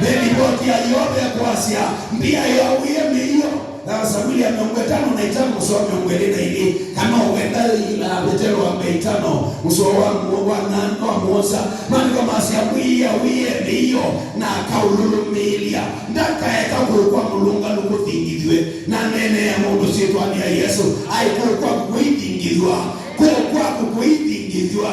ve livoti ya Yeova ya kwasya mbĩa ya wĩe mĩio. Na Savuli ya mĩongo ĩtano na itano mũsoa mĩongo ĩlĩ na ilĩ, kana ũwenda ila Vetelo wa mbee itano mũsoa wa mu-, wa nana, wa mũonza, maandĩko masya, Mwĩai awĩe mĩio na akaũlũlũmĩĩlya, ndakaeka kũũ kwa mũlũngalu kũthingithw'e, na aneenea maũndũ syĩtwanĩ ya Yesũ, aĩ kũũ kwaku kũithingithw'a. Kũũ kwaku kũithingithw'a.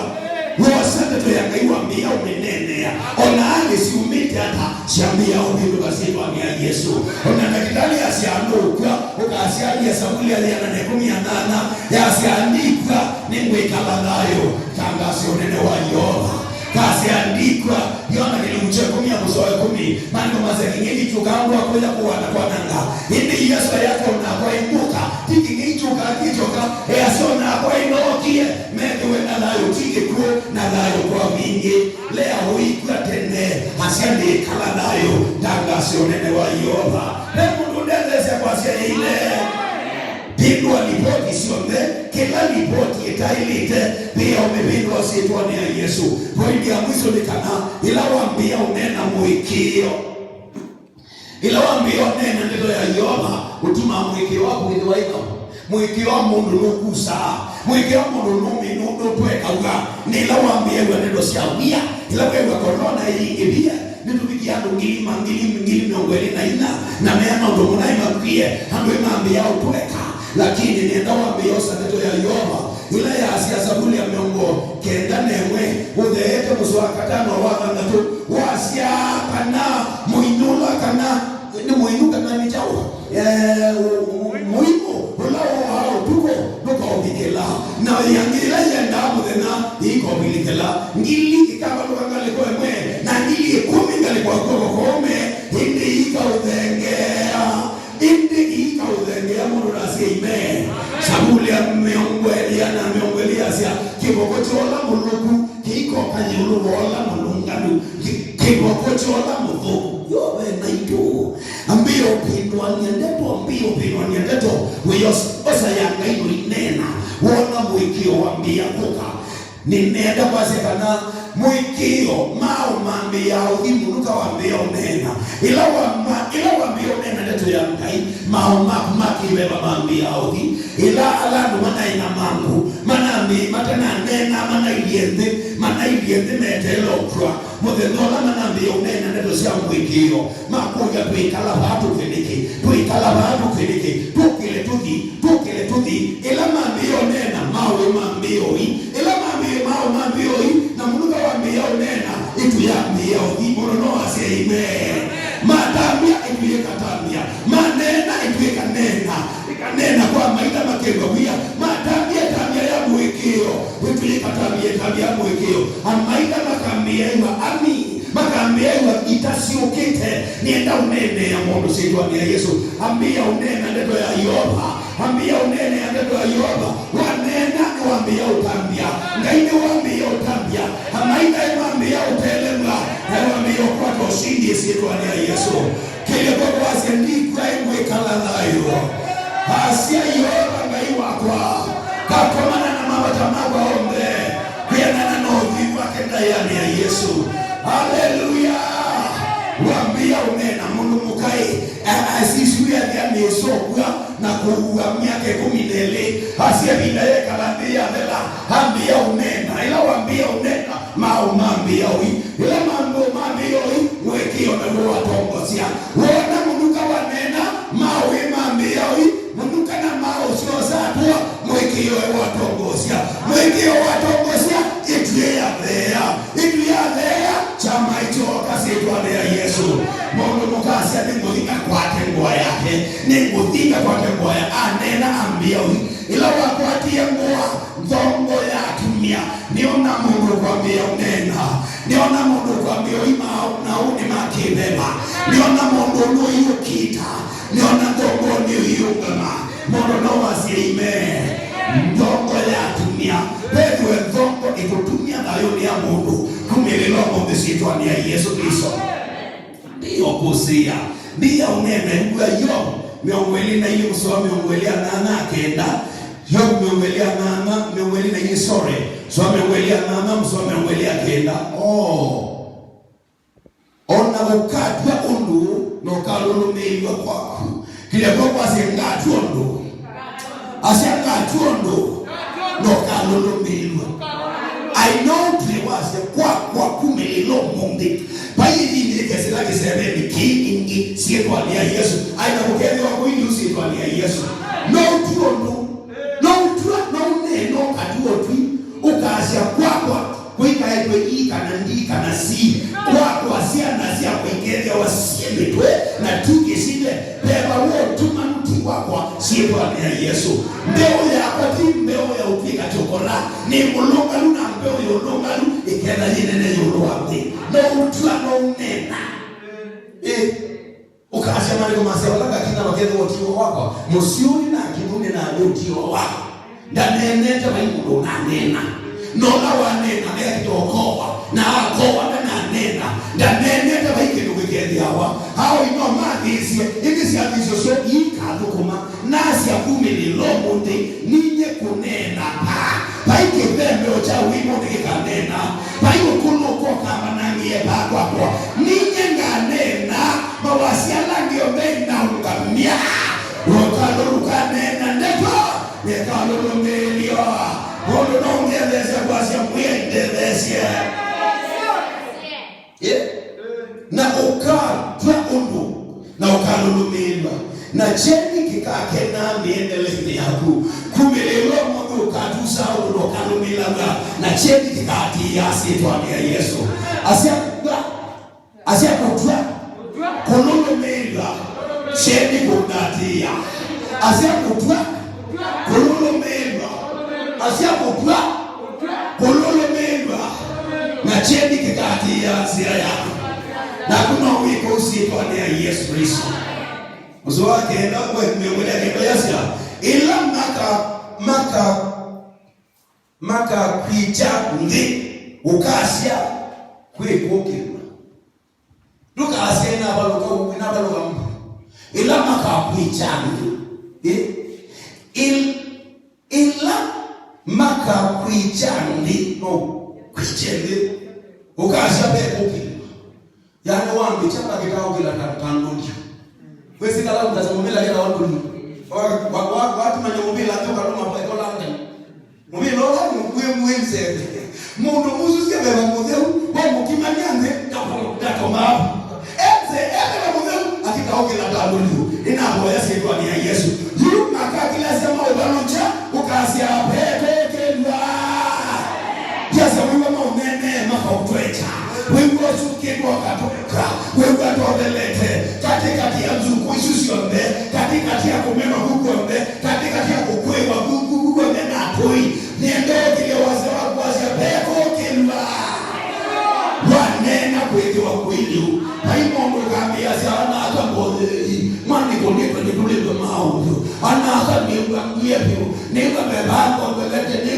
Wosa ndeto ya Ngai wambĩĩa ũmĩneenea. O na angĩ syumĩte ata, syambĩĩa ũvĩndũka syĩtwanĩ ya Yesũ. O na ndakĩtalĩ asya ndũkw'a, ũkasya, alia Savuli ya ĩana na ĩkũmi na nyanya, yasya, ndikw'a, nĩngwĩkala thayũ. Tangaasya ũnene wa Yeova. Kasya, ndikw'a, Yoana kĩlungu kya ĩkũmi ya mũsoa wa ĩkũmi, maandĩko masya, kĩng'ei kĩkyũkaa mbua kũya kũwa na kwananga. Ĩndĩ Yesũ ayasya, o nakwa ĩmbũka, ti kĩng'ei kyũkaa kĩ kyoka, easya, o nakwa ĩnookie, methĩwe na thayũ ti kĩkw'ũ, na thayũ kwa wingĩ. Lea ũikw'a tene, asya, nĩĩkala thayũ, tangaasya ũnene wa Yeova. Ve mũndũ ũndetheesya kwasya amen? Vĩndũa livoti syonthe, kĩla livoti ĩtaĩlĩte, vĩao mĩvĩndũa syĩtwanĩ ya Yesũ. Poindi ya mwiso nĩ kana, ĩla wambĩĩa ũneena mũĩkĩĩo, ĩla wambĩĩa ũneena ndeto ya Yeova, ũtumaa mũĩkĩĩo waku wĩthĩwa ĩthau. Mũĩkĩĩo wa mũndũ nũkusaa. Mũĩkĩĩo wa mũndũ nũmi-, nũ-, nũtwekaw'a. Nĩ ĩla wambĩĩa w'a ndeto sya wia, ĩla weew'a korona ĩingĩvie, nĩtũvikie andũ ngili ma ngili, ngili mĩongo ĩlĩ na inya, na meana ũndũ mũna ĩmakwie, andũ ĩmambĩĩa ũtweka. Lakini nĩenda wambĩĩa osa ndeto ya Yeova, ĩla yaasya Savuli ya mĩongo kenda na ĩmwe, ũtheete mũsoa wa katano na wa thanthatũ, wasya kana mũinyu ũla kana nĩ mũinyu kana nĩ kyaũ, eh, ũ-, ũ-, mũimũ ũla woaa ũtukũ ndũkaũvikĩla, na ĩangĩ ĩla yendaa mũthenya ĩikaũvilikĩla. Ngili ikavalũka ngalĩko ĩmwe, na ngili ĩkũmi ngalĩko ya kw'oko kũũme, ĩndĩ iikaũthengeea. Ĩndĩ iikaũthengeea mũndũ ndasya amen. Savuli ya mĩongo ĩlĩ na mĩongo ĩlĩ yasya, kĩvoko kya ũla mũlũku kĩikoka ĩũlũ wa ũla mũlũngalu, kĩ-, kĩvoko kya ũla mũthũku. Yo, ve naitũ. Ambĩĩa ũvĩndũanĩa ndeto, ambĩĩa ũvĩndũanĩa ndeto. Wĩyosa ya Ngai ũineena, wona mũĩkĩĩo wambĩĩa kũka. Nĩnenda kwasya kana mũĩkĩĩo, maaũ mambĩĩaa ũthi mũnuka wambĩĩa ũneena. Ĩla wama-, ĩla wambĩĩa ũneena ndeto ya Ngai, maaũ maku ma kĩveva mambĩĩaa ũthi. Ĩla ala andũ manaĩ na mangũ, manambĩ-, matananeena, manailyĩ nthĩ, manailyĩ nthĩ meteele ũkw'a. Mũthenya ũla manambĩĩa ũneena ndeto sya mũĩkĩĩo, makũlya, twĩkala vaa tũke nĩkĩ? Twĩkala vaa tũke nĩkĩ? Tũkĩle tũthi, tũkĩle tũthi. Ĩla mambĩĩa ũneena, maaũ mambĩĩa ũi. Ĩla mambĩĩa, maaũ mambĩĩa ũi, na mũnuka wambĩĩa ũneena, ĩtu yambĩĩa ũthi. Mũndũ no asye amen. Matambya, ĩtu yĩkatambya. Maneena, ĩtu yĩkaneena. Ĩkaneena kwa amaitha makew'a wia. Matambya ĩtambya ya mũĩkĩĩo, ĩtu yĩkatambya ĩtambya ya mũĩkĩĩo. Amaitha makambĩĩa ĩw'a, ami, makambĩĩa ĩw'a ita syũkĩte. Nĩenda ũneenea mũndũ syĩtwanĩ ya Yesũ. Ambĩĩa ũneena ndeto ya Yeova. Ambĩĩa ũneenea ndeto ya Yeova. Waneena nĩwambĩĩa ũtambya. Ngai nĩwambĩĩa ũtambya. Amaitha nĩmambĩĩa ũtelemw'a. Na nĩwambĩĩa ũkwata ũsindi ĩsyĩtwanĩ ya Yesũ. Kĩlĩko kwasya, ndikw'a, ngwĩkala thayũ. Asya, Yeova Ngai wakwa, ngakomana na mavata makwa onthe, kwĩanana na ũthwii wake ndaĩanĩ ya Yesũ. Aleluya! Wambĩĩa ũneena, mũndũ mũkaĩ, a-, asisiw'e athi amĩĩsũkw'a na kũua myaka ĩkũmi na ĩlĩ. Asya, ĩvinda yekala nthĩ yathela, ambĩĩa ũneena. Ĩla wambĩĩa ũneena, maaũ mambĩĩa ũi. Ĩla maaũ mambĩĩa ũi, mũĩkĩĩo naw'o watongosya. Woona mũnuka waneena, maaũ ĩ mambĩĩa ũi. Mũnuka na maaũ syosa atũa, mũĩkĩĩo ĩ watongosya. Mũĩkĩĩo watongosya, ĩtu yĩyatheea. Ĩtu yatheea, kyama ĩkyooka syĩtwanĩ ya Yesũ. Mũndũ mũkasya, nĩngũthi ngakwate ngũa yake. Nĩngũthi ngakwate ngũa ya, aneena ambĩĩa ũi. Ĩla wakwatie ngũa, nthongo ya atumĩa, nĩona mũndũ ũkwambĩĩa ũneena, nĩona mũndũ ũkwambĩĩa ũima na ũnĩ ma kĩveva, nĩona mũndũ ũnũiĩ ũkita, nĩona nthongo nĩũiũngama. Mũndũ no wasye amen. Nthongo ya atumĩa, vethĩwe nthongo ĩkũtumya thayũnĩ ya mũndũ, kumĩlĩla ũmũnthĩ syĩtwanĩ ya Yesũ Klĩsto. Ndiyo kũsĩĩa. Ndiya ũneena, ĩw'a Yovu mĩongo ĩlĩ na ilĩ mũsoa mĩongo ĩlĩ na nyanya kenda. Yovu mĩongo ĩlĩ na nyanya, mĩongo ĩlĩ na ilĩ, sorry. Mũsoa mĩongo ĩlĩ na nyanya, mũsoa mĩongo ĩlĩ na kenda. Oh. O na ũkatw'a ũndũ, na ũkalũlũmĩĩlw'a kwaku. Kĩlĩko kwasya, ngatw'a ũndũ. Asya, ngatw'a ũndũ, na ũkalũlũmĩĩlw'a. I know twĩ wasya kwakwa kumĩlĩla ũmũnthĩ. Vai ĩvinda ĩkesĩla kĩsevenĩ kĩĩ ĩngĩ syĩtwanĩ ya Yesũ. Aenda kũkethĩwa kũi nĩu syĩtwanĩ ya Yesũ. No ũtw'e ũndũ. No ũtw'a, no ũneena, ũkatw'a ũtwi, ũkasya, kwakwa kũikaetwe ii kana ndii kana sii, kwakwa syana syakwa ikethĩawa syĩ mĩtwe na ti kĩsile. Veva wa ũtumanu ti wakwa syĩtwanĩ ya Yesũ. Mbeũ yakwa ti mbeũ ya ũtw'ĩka kyokora, nĩ mũlũngalu na mbeũ ya ũlũngalu ĩketha yĩ nene ĩũlũ wa nthĩ. No ũtw'a, no ũneena. Ĩ. Ũkasya, maandĩko masya, vala ngakinya vakethĩwa ũtiwa wakwa, mũsyũnĩ na kĩthũnĩ na nĩ ũtiwa wakwa. Ndaneenete vai mũndũ ũnaneena. Na ũla waneena nĩakĩte ũkowa, na akowa ndananeena. Ndaneenete vai kĩndũ kĩkethĩawa. Aoi no mathĩĩsye, ĩndĩ syathĩsyo syoo iikathũkũma. Nasya kumĩlĩla ũmũnthĩ, ninyie kũneena vaa. Vai kĩthembeo kya wĩmũnĩ kĩkaneena. Vai ũkũlũ ũkokambanangĩe vaa kwakwa. Ninyie nganeena. Mawasya ala angĩ onthe inaũngamya. Ũkalũ ũkaneena ndeto, nĩkalũlũmĩĩlyo. Mũndũ no ũngetheesya kwasya, Mwĩai ndetheesye. Ĩ? Na ũkatw'a ũndũ, na ũkalũlũmĩĩlw'a, na kyeni kĩkakenaa mĩendelenĩ yaku. Kumĩlĩĩlwa ũmũnthĩ ũkatusaa ũndũ na ũkalũmĩĩlaw'a, na kyeni kĩkatiĩa syĩtwanĩ ya Yesũ. Asya kũtw'a, asya kũtw'a, kũlũlũmĩĩlw'a, kyeni kũngatĩĩa. Asya kũtw'a, kũlũlũmĩĩlw'a, asya kũtw'a, kũlũlũmĩĩlw'a, na kyeni kĩkatiĩa nzĩa yaku. Naku no wĩke ũu syĩtwanĩ ya Yesũ Klĩsto. Mũsoa wa kenda, we mĩongo ĩlĩ na kenda yasya, ĩla maka, maka, makakwĩkya nthĩ, ũkasya, kwĩkũkĩlw'a. Ndũkasye, "Navalũka ũu, navalũka mbu." Ĩla makakwĩkya nthĩ, ĩ, ĩl-, ĩla makakwĩkya nthĩ, no kwĩkye nthĩ, ũkasya, "Ve kũkĩlw'a." Yaani wambĩkya makĩtaũkĩla ta, ta ndũli. Wĩsĩ kala ũkasya mũmĩla kĩla wa ndũli. Wa, wa, wa, watumanya mũmĩla nthĩ ũkalũma ĩko London. Mũvĩla ũla nĩ mwĩ mwĩ nzeve. Mũndũ mũsusye veva mũtheu, wamũkimany'a nthĩ, ndako-, ndakomaa vu. Enze, e veva mũtheu, akĩtaũkĩla ta ndũli. Nĩnavoya syĩtwanĩ ya Yesũ. Yu makakilasya maũvalũkya, ũkasya, "Ve kũkĩlw'a." Ndiasya wĩw'a maũneenee, makaũtwekya. Wĩw'a ũsũkĩtwe ũkatũka. Wĩw'a tothelete katĩkatĩ ya nzukũ isu syonthe, katĩkatĩ ya kũmema kũu kw'onthe, katĩkatĩ ya kũkwĩwa kũu, kũu, kũu kw'onthe na atũi. Nĩenda ũkĩlye wasya waku wasya, "Ve kũkĩlw'a." Waneena kwĩthĩwa kũi lĩu. Vai mũndũ ũkambĩĩasya, "Ana aka mbothei, mwanĩko nĩtwe nĩtũlĩtwe maũndũ. Ana aka nĩw'a ngwie vyũ, nĩw'a veva ngongolete, nĩ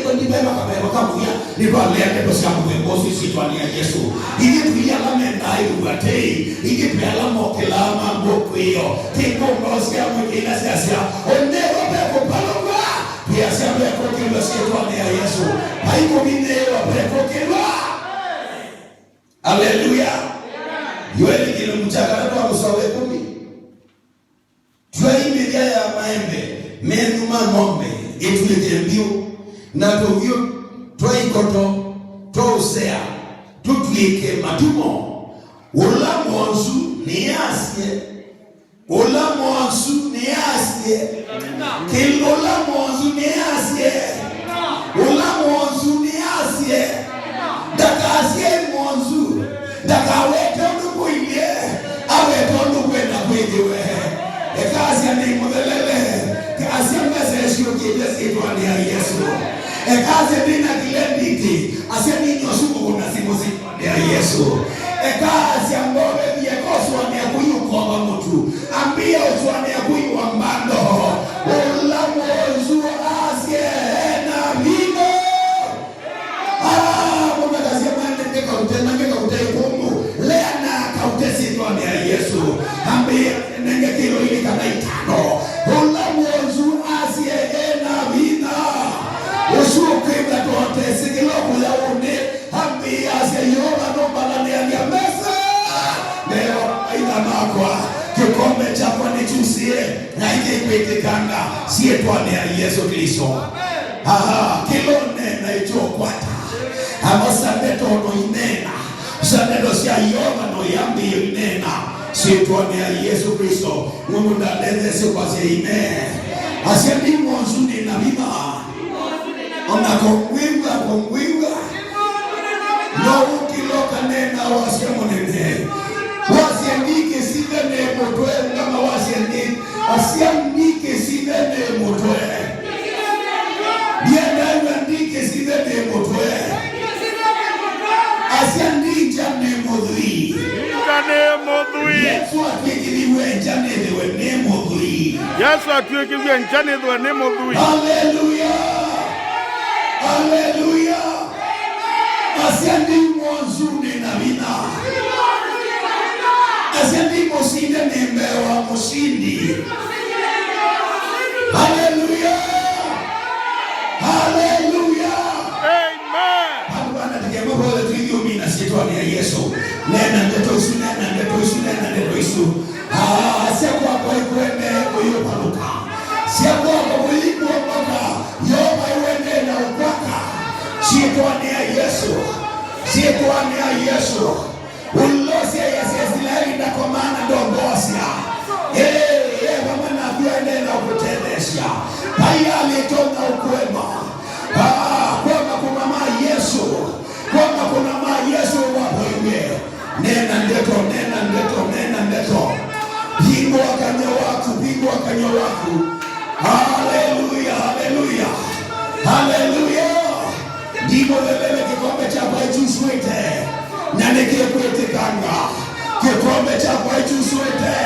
Twalea ndeto sya mũthemba ũsu ĩsyĩtwanĩ ya Yesũ. Ithyĩ twĩ ala mendaa ĩw'a tei, ithyĩ twĩ ala mokĩlaa mambũkwĩo. Ti ngũmbaũ sya mwĩkĩĩla syasya, "Ũnĩw'a ve kũpalũka." Twĩasya, "Ve kũkĩlw'a syĩtwanĩ ya Yesũ." Vai kũminĩĩwa, ve kũkĩlw'a. Aleluya! Yoeli kĩlungu kya katatũ wa mũsoa wa ĩkũmi. Twai mĩthya ya maembe menyu ma ng'ombe ĩtw'ĩke mbiũ, na tũvyũ twa ikoto twa ũsea tũtw'ĩke matumo. Ũla mwonzu nĩasye, ũla mwonzu nĩasye, kĩl-, ũla mwonzu nĩasye, ũla mwonzu nĩasye, ndakasye e mwonzu. Ndakawete ũndũ kũilyĩ, awete ũndũ kwenda kwĩthĩwe. Eka asya nĩ mũthelele, asya mbesa ĩsyũkĩte syĩtwanĩ ya Yesũ. Eka asya ndĩ na kĩlenditi, asya nĩ nyosu kũkũna simũ syĩtwanĩ ya Yesũ. Eka asya mbovethie kosũanĩa kũi ũkova mũtu, ambĩa ũsũanĩa kũi wa mbando. Ũla mwonzu asye ena vinya. Ah, mũndũ akasya, "Mwana, nĩkaute, na nĩkaute ĩkũmũ." Lea na akaute syĩtwanĩ ya Yesũ. Ambĩa nenge kĩlo ilĩ kana itano. Ũla mwonzu asye ena vinya. Ũsu ũkwĩtha tũtesĩ kĩla ũkũya ũnĩ. Ambĩa asya, "Yeova nũmbalanĩanĩa mesa mbee wa maitha makwa. Kĩkombe kyakwa nĩkyusie, na ĩkĩkwĩtĩkanga syĩtwanĩ ya Yesũ Klĩsto." Aha, kĩla ũneena ĩkyokwata. Ava sa ndeto no ineena. Sa ndeto sya Yeova no yambĩĩe ineena syĩtwanĩ ya Yesũ Klĩsto. Mũndũ ndatetheesye kwasya amen. Asya, "Ndi mwonzu, nĩ na vinya." Ona kũngwĩw'a, kũngwĩw'a. No ũkĩla ũkaneena wasya mũnene. Wasya, "Ndikĩsithe nĩ mũtwe," ngama wasya, "Ndi-, asya ndikĩsithe nĩ mũtwe." Ndiendaĩw'a ndikĩsithe nĩ mũtwe. Asya, "Ndinja nĩ mũthwii." Ndinja nĩ mũthwii. Yesũ atw'ĩkĩthiw'e nja nĩthĩwe nĩ mũthwii. Yesũ atw'ĩkĩthiw'e nja nĩthĩwe nĩ mũthwii. Haleluya! Haleluya! Asya, "Ndi mwonzu, nĩ na vinya." Asya, "Ndi mũsinde, nĩ mbee wa mũsindi." Haleluya! Haleluya! Amen. Vandũ vana tũkemavothe twĩthyũmina syĩtwanĩ ya Yesũ. Neena ndeto isu, neena ndeto isu, neena ndeto isu. Ah, asya kwakwa ĩkũendee kũyũvalũka. Sya kwakwa kũyĩkũongoka. Yeova ĩwendee na ũkwaka. Syĩtwanĩ ya Yesũ. Syĩtwanĩ ya Yesũ. Ũlosya yasya Isilaeli ndakomaa na ndongoosya. Ĩĩ, e vamwe naku, aendee na ũkũtetheesya. Vai alĩtonya ũkũema. Ah, kwa makũna ma Yesũ. Kwa makũna ma Yesũ wavoiw'e. Neena ndeto, neena ndeto, neena ndeto. Vingũa kanyw'a waku, vingũa kanyw'a waku. Haleluya, haleluya. Haleluya. Ndi mũthelele, kĩkombe kyakwa nĩkyusũĩte, na nĩkĩkwĩtĩkanga. Kĩkombe kyakwa nĩkyusũĩte,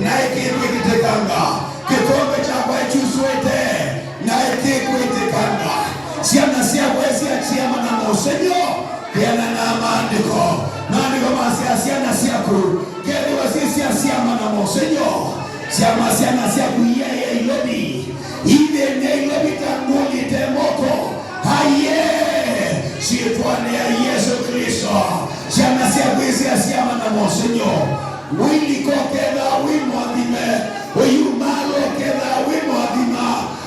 na nĩkĩkwĩtĩkanga. Kĩkombe kyakwa nĩkyusũĩte, na nĩkĩkwĩtĩkanga. Syana syakwa isyakyama na mũsengy'o, kwĩanana na maandĩko. Maandĩko masya, syana syaku, kethĩwa syĩ sya syama na mũsengy'o, syama syana syaku iyaĩa ilovi. Ithĩnĩa ilovi ta ngũli ite moko. Aiee! Syĩtwanĩ ya Yesũ Klĩsto, syana syaku isyasyama na mũsengy'o. Ũilika ũkethaa wĩ mũathime, ũyumaalwa ũkethaa wĩ mũathima,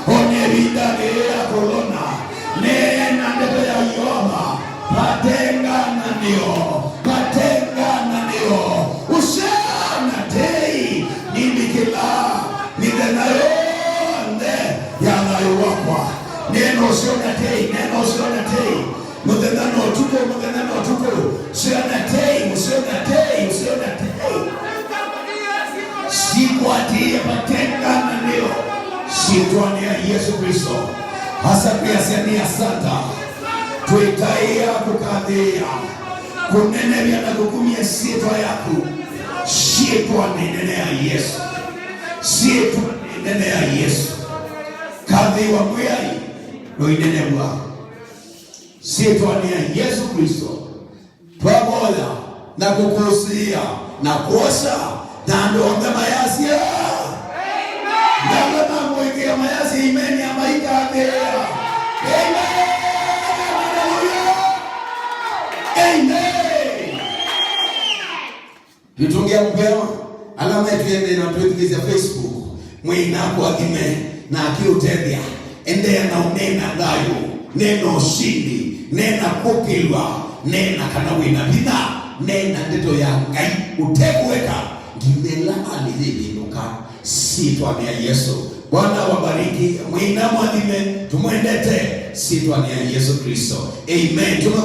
o na ĩvindanĩ yĩĩ ya kolona. Neena ndeto ya Yeova, vate ngananĩo, vate ngananĩo, ũseo na tei, nĩnĩkĩlaa. Mĩthenya yonthe ya thayũ wakwa. Neena ũseo na tei, neena ũseo na tei. Mũthenya na ũtukũ, mũthenya na ũtukũ. Ũseo na tei, ũseo na tei, ũseo na tei. Sikwatĩĩe vate ngananĩo. Syĩtwanĩ ya Yesũ Klĩsto. Asa kwĩasya nĩ asanta. Twĩtaĩa kũkathĩĩa, kũnenevya na kũkumya syĩtwa yaku. Syĩtwanĩ nene ya Yesũ. Syĩtwanĩ nene ya Yesũ. Kathĩĩwa Mwĩai na ũinenevw'a. Syĩtwanĩ ya Yesũ Klĩsto, twavoya na kũkũsĩĩa na kwosa, na andũ onthe mayasya, na ala mamũĩkĩĩa mayasya, "Amen," amaikathĩĩa. Amen. Haleluya. Amen. Twĩtũngĩa mũvea ala metwĩthĩe na twĩthukĩĩsya Facebook, Mwĩai nakũathime na akĩũtethya. Endeea na ũneena thayũ, neena ũsindi, neena kũkĩlw'a, neena kana wĩ na vinya, neena ndeto ya Ngai ũtekũeka nginya ĩla alĩ yĩvĩndũka. Syĩtwanĩ ya Yesũ. Bwana wabariki. Mwĩai namũathime, tũmwendete. Syĩtwanĩ ya Yesũ Klĩsto. Amen. Tũma